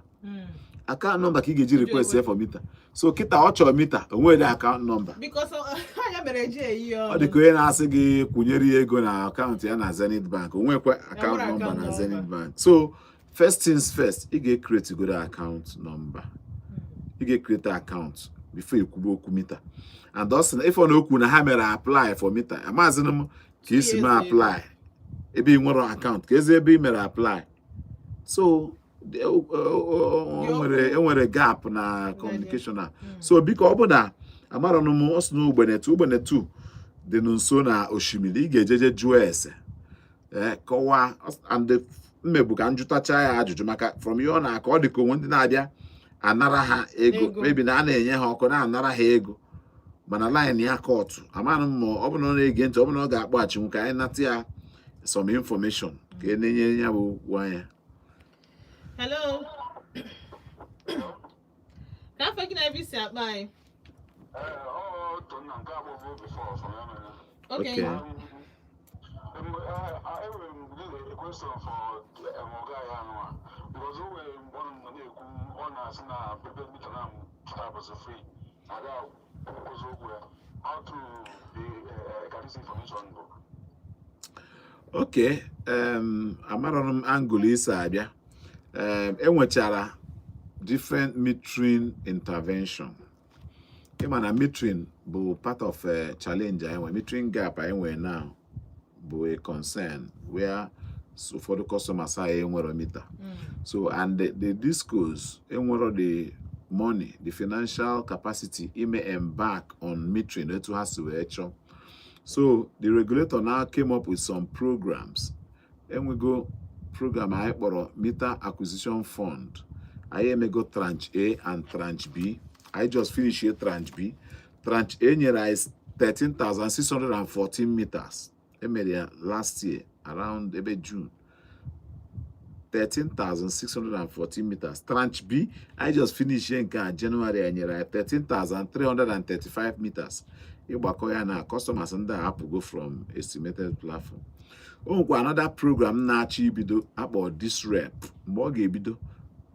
Account number ka ị ga-eji request ya for meter. So kịta ọ chọrọ meter, o nwere account number. Because anya mere eji eyi Ọ ọnụ. dị ka onye na-asị gị kwụnyere ya ego na account ya na Zenith Bank, o nwekwa account nwere number account na number. Zenith Bank. So first things first, ị ga-ecreate goro account number, ị ga-ecreate account before ikwube okwu meter. And ọ sị na ife ọ na okwu na ha mere apply for meter, amaghịzị m ka isi mee apply ebe ị nwere account, ka ezi ebe ị mere apply. So o enwere gap na communication a. So biko, ọ bụ na amarọnụ m, ọ sị na Ugbenetu, Ugbenetu dị nso na osimiri, ị ga-ejeje jụọ ese, ee, kọwaa. And mmegbu ka njụtacha ya ajụjụ, maka from ihe ọ na-akọ, ọ dị ka onwe ndị na-abịa anara ha ego. Ego. Maybe na a na-enye ha ọkụ, na-anara ha ego, mana line ya kọtụ. Amanụ m ma ọ bụ na ọ na-ege ntị, ọ bụ na ọ ga-akpọghachinwu ka anyị nata ya. Some information ka e na-enye ya bụ okwu anya. Hello, ka afọ gị na ebe isi akpa anyị? Ee, ọ Tonna nke abụọ before from ya mere. Okay. Okay. Enwere m really a question for ọga ya anụwa, because o nwere mgbe ọ nọ na-ekwu, ọ na-asị na prepaid meter na bụzi free, aga kwụkwụzi okwu ya. How true the ka this information bụ? Okay, amarọrọ m angle isi abịa. Enwechara different metering intervention. Ịma na metering bụ part of a challenge anyị nwere. Metering gap anyị nwere now bụ a concern where ụfọdụ customers anyị enwero meter. So and the discos enwero the money, the financial capacity ime embark on metering etu ha si wee chọọ. So the regulator now came up with some programs. Enwego program anyị kpọrọ Meter Acquisition Fund. Anyị emego tranche A and tranche B. Anyị just finish here tranche B. Tranche A nyere anyị 13,614 meters. Emere ya last year around ebe June. 13,614 meters. Tranche B, I just finish here nke a January, anyị nyere anyị 13,335 meters. Ịgbakọ ya na customers ndị a apụgo from estimated platform. O nwekwa another program na-achọ ibido akpọ DISREP. Mgbe ọ ga-ebido,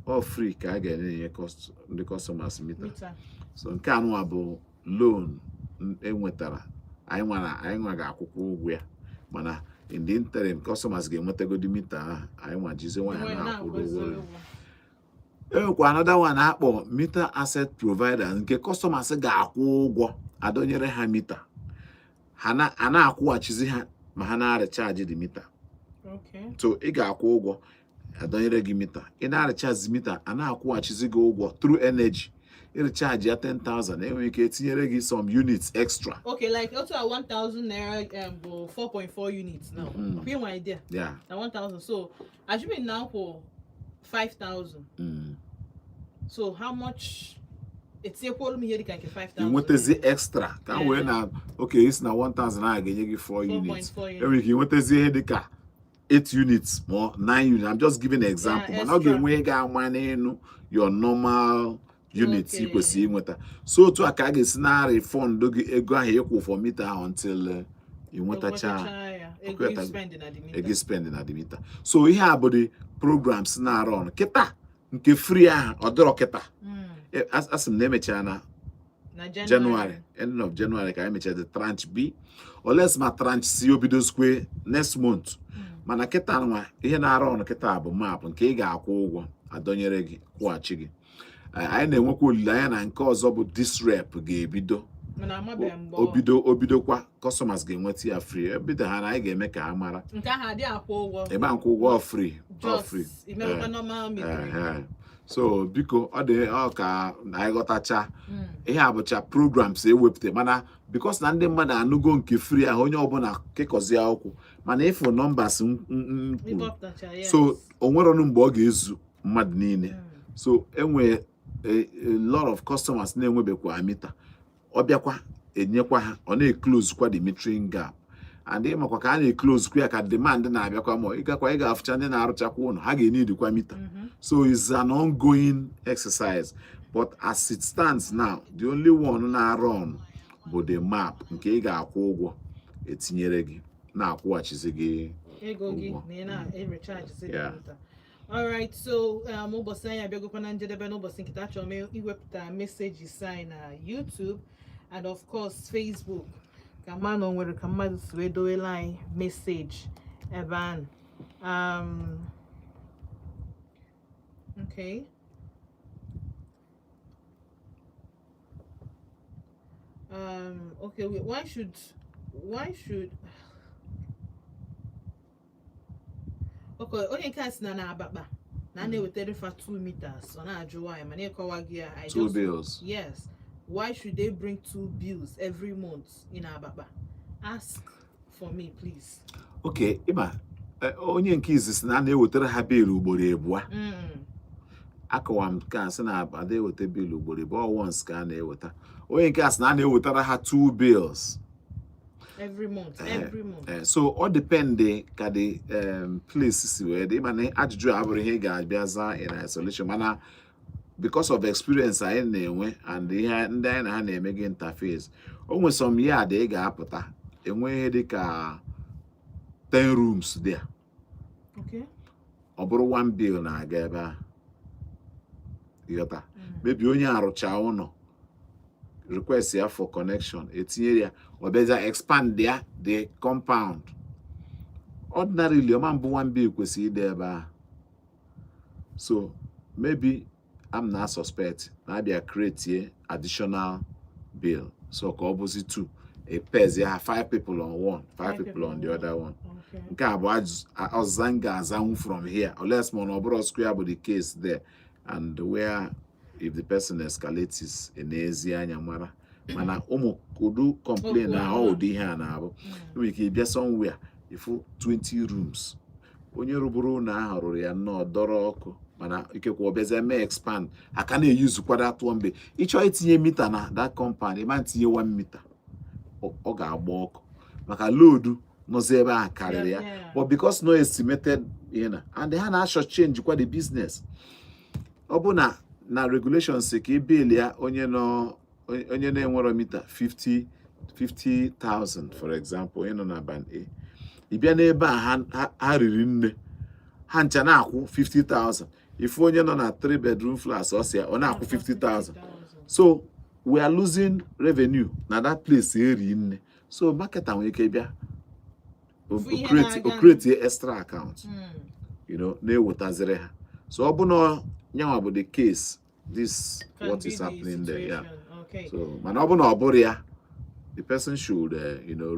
ọ free ka a ga-enye ndị customers meter. Meter. So nke anụwa bụ loan enwetara anyị nwara, anyị nwa ga-akwụkwọ ụgwọ ya, mana in the interim customers ga-enwetagodi meter ahụ, anyị nwa jizie nwayọ Nwayọ na-akwụdo na-akwụzi ụgwọ ya. ụgwọ. E nwekwa another one akpọ meter asset provider, nke customers ga-akwụ ụgwọ adọnyere ha meter, ha na a na-akwụghachizi ha ma ha na-recharge the meter. So ị ga-akwụ ụgwọ, adọnyere gị meter, ị na-recharge meter, a na-akwụghachizi gị ụgwọ through energy. Ị recharge ya 10,000, enwere ike etinyere gị some units extra. Okay, like otu a 1000 naira bụ 4.4 units now. Okay, nwe idea. Yeah. Na 1000. So, assuming now for 5000. So how much etinyekwuolu m ihe dịka nke 5000? Ị nwetazi extra ka m wee na okay, isi na 1000 a ga-enye gị 4 units. 4.4 units. Enwere ike nwetazi ihe dịka 8 units ma 9 units. I'm just giving an example. Yeah, mana ọ extra. ga-enwe ihe ga-ama n'elu your normal units ị kwesịrị inweta. So otu a ka a ga-esi na refund gị ego ahụ ịkwụ for meter ahụ until ị nwetacha Enwetacha ya. Ego you spend na the meter. Ego spend na the meter. So ihe a bụ the programs na-arụ ọrụ kịta. Nke free ahụ, ọ dịrọ kịta. Asị m na emechara na Na January. January, ending of January ka anyị mechara the tranche B, unless ma tranche C obido square next month. Mana kịta nwa, ihe na-arụ ọrụ kịta bụ MAP, nke ị ga-akwụ ụgwọ, adọnyere gị, kwụghachi gị. Anyị na-enwekwa olileanya na nke ọzọ bụ DISREP ga-ebido. Mana amabeghị mgbe Obido, obidokwa, customers ga-enweta ya free. Ebido ha na anyị ga-eme ka ha mara. Nke ahụ adịghị akwụ ụgwọ. Ebe a nkwụ ụgwọ, free ọ free. Just imewekwa normal metering. Ehe. So biko, ọ dị ọ ka anyị ghọtacha. Ihe a bụcha programs ewepụta, mana because na ndị mmadụ anụgo nke free ahụ, onye ọbụla kekọzie akwụkwọ, mana ịfụ numbers m kwuru. Ịkpọpụtacha, yes. So o nwerọnụ mgbe ọ ga-ezu mmadụ niile. So enwe a lot of customers na-enwebekwa meter. Ọ bịakwa enyekwa ha, ọ na-eclose kwa the metering gap, and ịmakwa ka a na-eclose kwa ya ka demand na-abịakwa ma ịgakwa, ị ga-afụcha ndị na-arụchakwa ụlọ, ha ga-enidikwa meter. So it's an ongoing exercise, but as it stands now, the only one na-arụ ọnụ bụ the MAP, nke ị ga-akwụ ụgwọ, etinyere gị, na-akwụghachizi gị ego gị ụgwọ. na ị na-erecharge the meter. Alright, so ụbọchị anyị abịagokwa na njedebe n'ụbọchị nkịta. Achọrọ m iwepụta messages anyị na YouTube and of course Facebook, ka mma na o nwere ka mmadụ si wee dowela anyị message ebe ahụ. Okay. Okay, wait, why should okay, onye nke a sị na na Abakpa na a na-ewetara fa 2 meters, ọ na-ajụ why, mana ịkọwa gị ya. I Two bills. Yes, why should they bring two bills every month in Abakpa? Ask for me, please. Okay, ịma onye nke izizi na a na-ewetara ha bill ugboro abụọ. Akọwa m nke a sị na ada eweta bill ugboro abụọ, once ka a na-eweta. Onye nke a sị na a na-ewetara ha two bills. Every month, every month. So ọ depend ka the place si wee dị. Mana ajụjụ a abụrụ ihe ị ga-abịa zaa in isolation, mana because of experience anyị na-enwe and ihe ndị anyị na ha na-eme gị interface, o nwe some yard ị ga-apụta, enwe ihe dị ka 10 rooms there. Ọ bụrụ one bill na-aga ebe ahụ, ịghọta? Maybe onye arụcha ụlọ, request ya for connection, etinye ya, ọ bịaza expand ya the compound. Ordinarily, ọma mbụ one bill kwesịrị ịdị ebe ahụ. So maybe I'm na suspect na abịa create additional bill, so ka ọ bụzi two, a pairs ya, five people on one, five people on the other one. Nke a bụ ọzịza m ga-azanwu from here, unless ma ọ bụrụ square bụ the case there, and where if the person escalates is n'ezi anya mara. Mana ụmụ ụdị complain na ọ ụdị ihe a na-abụ, nwere ike ịbịa somewhere, ịfụ 20 rooms, onye rụburu ụlọ ahụ rụrụ ya nnọọ dọrọ ọkụ, mana ikekwe ọ bịazie mee expand, aka na-eyuzukwa that one bill. Ịchọọ itinye meter na that compound, ịma ntinye one meter, ọ ga-agba ọkụ maka load nọzi ebe ahụ karịrị ya. But because no estimated ihe na and ha na-achọ change kwa the business, ọ bụ na regulations si ka ị bill ya onye nọ, onye na-enwero meter 50 50,000, for example, onye nọ na band A, ị bịa n'ebe a, ha riri nne, ha ncha na-akwụ 50,000. Ifu onye nọ na 3 bedroom flat, ọ sị ya ọ na-akwụ 50,000. So we are losing revenue na that place eri nne. So marketer nwere ike bịa Fụ ihe o na-aga. create extra account na-ewetaziri ha. So ọ bụ na nyanwa bụ the case, this Can what be is the happening there, yeah. situation. Okay. So mana ọ bụ na ọ bụrụ ya, the person should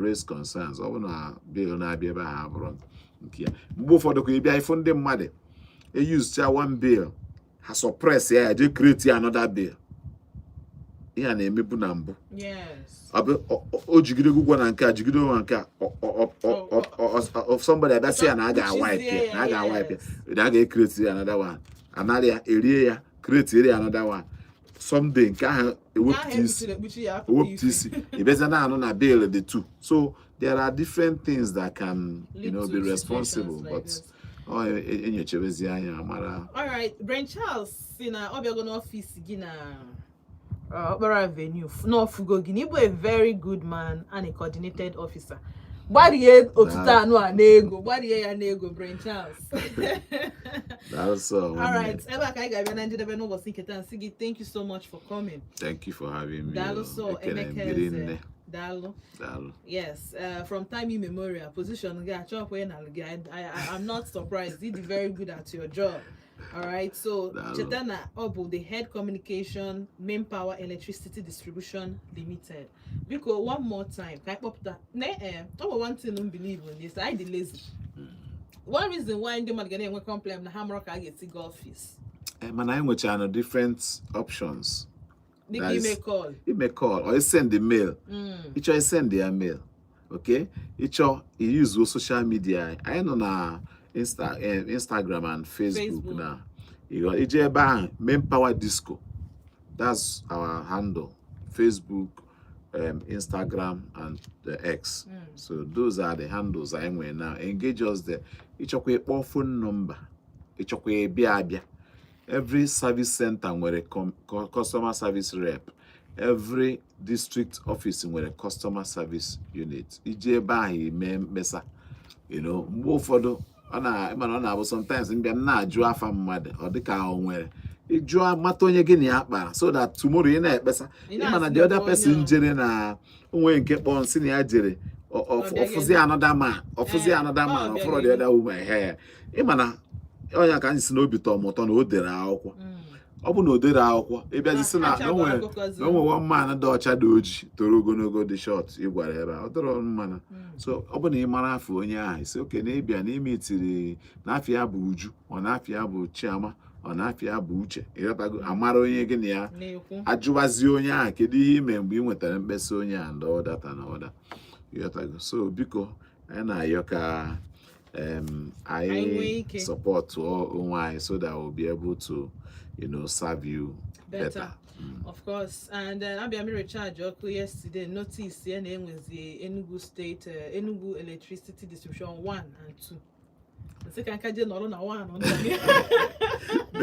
raise concerns. Ọ bụ na bill na-abịa ebe ahụ abụrụ nke ya. Mgbe ụfọdụ ka ị bịa ịfụ ndị mmadụ eyuzucha one bill, ha suppress ya, ya jee create another bill. Ihe a na-emebu na mbụ. Ọ bụ o jigide ụgwọ na nke a, jigide ụgwọ na nke a, somebody abịa sị ya na a ga-awipe ya, na a ga-awipe ya, na a ga-ecreate ya another one, anara ya, erie ya, create ya another one. Someday nke ahụ ewepụta isi. Ekpuchiri ekpuchi ya apụta. Ewepụta isi, ị bịaza na-anụ na bill the two. So there are different things that can Lead be to situations responsible, like but this. ọ enyochebezi anya mara. Alright, Brain Charles si na ọ bịago n'ọfịs gị na Okpara Avenue, n'ọfụgo gị na ịbụ a very good man and a coordinated officer. Gbarie otuto anụ a n'ego, gbarie ya n'ego, Brain Charles. That's all. Alright, ebe a ka anyị ga-abịa na njedebe n'ụbọchị nke taa. Nsị gị thank you so much for coming. Thank you for having me. Daalụ Oh. so. Ekene Emeka mmiri Eze. nne. Daalụ. Daalụ. Yes, from time immemorial, position gị achọkwa ị na gị. I'm not surprised. You did very good at your job. All right, so Daalụ. cheta na ọ bụ the head communication, Main Power Electricity Distribution Limited. Biko, one more time, ka anyị kpọpụta. Na ọ bụ one thing m believe in this, I dị lazy. One reason why ndị mmadụ ga na-enwe complaint na ha mụrụ ka a ga-esi gaa office. Mana anyị nwechara different options. Dịka ime call. Ime call or send the mail. Ịchọ send ya mail, okay? Ịchọ use social media, anyị nọ na Instagram and Facebook, Facebook. Na ije ebe ahụ, Main Power Disco, that's our handle, Facebook, Instagram and the X. So those are the handles anyị nwere now. Engage us there. Ịchọkwa ịkpọ phone number, ịchọkwa ịbịa abịa, every service center nwere customer service rep, every district office nwere customer service unit. Ije ebe ahụ ime mkpesa. Mgbe ụfọdụ ọ na mana ọ na-abụ sometimes mbịa m na-ajụ afa mmadụ, ọ dịka o nwere ịjụọ mata onye gị na ya kpara, so that tomorrow ị na-ekpesa, Ị ịma na na-asị the other na person onye jere na onwe nke kpọọ nsị na ya jere Ọ bịaghị. ọfụzi another man, ọfụzi another man, ọ ọfụrụ bịaghị. The other woman he ịma na ọnya ka anyị si n'obi tọọ m ụtọ na o dere akwụkwọ. Ọ bụ na o dere akwụkwọ, ịbịazi sị na na o nwere na o nwere one man dị ọcha, dị oji, toro ogologo, dị short, ị gwara ebe a, ọ dọrọ mma. So ọ bụ na ị mara afọ onye ahụ, isi oke na ịbịa na ime itiri na afọ ya bụ Uju, ọ na afọ ya bụ Chiama, ọ na afọ ya bụ Uche, ịghọtago? Amara onye gị na ya na-ekwu. Ajụbazie onye ahụ, kedu ihe ime mgbe ị nwetara mkpesa onye a, and all that and all that, ịghọtago? So biko, anyị na-ayọ ka Anyị nwee anyị ike. Support onwe anyị so that we'll be able to serve you better. better. Of course. And then abịa m recharge ọkụ yesterday, notice ya na enwezi Enugu State, Enugu Electricity Distribution 1 and 2. Nsị ka nka je nọrọ na 1 ndụ.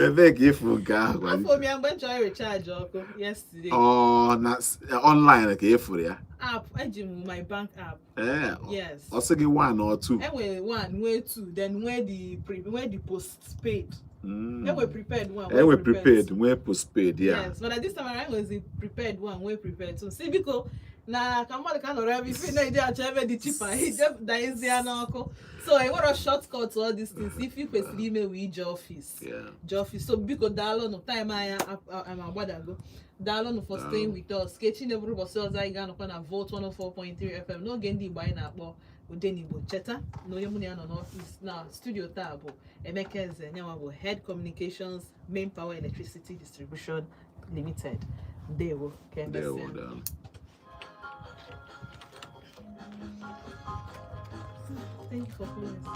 Ebee ka ịfụ nke ahụ gwa? Afọ m ya mgbe m chọrọ recharge ọkụ yesterday. Ọ na online ka ịfụrụ ya? App, eji m my bank app. Ee. Yes. Ọ sị gị one or two? Enwere 1, nwee 2, then nwee the pre, nwee the postpaid. Enwere prepaid 1. Enwe prepaid, nwee postpaid ya. Yes, but at this time around nwezi prepaid 1, nwee prepaid 2. Si biko na ka mmadụ ka nọrọ ebe ife na-eji achọ ebe dị cheaper, ije danyezie n'ọkụ. So enwero shortcut to all these things. Ife ị kwesịrị ime wee ije office. Je office. So biko, daalụnụ. Time anyị agbadago. Daalụnụ for staying with us. Ka echi na-eburu ụbọchị ọzọ, anyị ga-anọkwa na Volt 104.3 FM n'oge ndị Igbo anyị na-akpọ Odenigbo. Cheta na onye mụ na ya nọ n'office na studio taa bụ Emeka Eze nyanwa, bụ Head Communications, Main Power Electricity Distribution Limited. Ndewo, ka emesịa. Ndewo, daalụ. Thank you for coming, sir.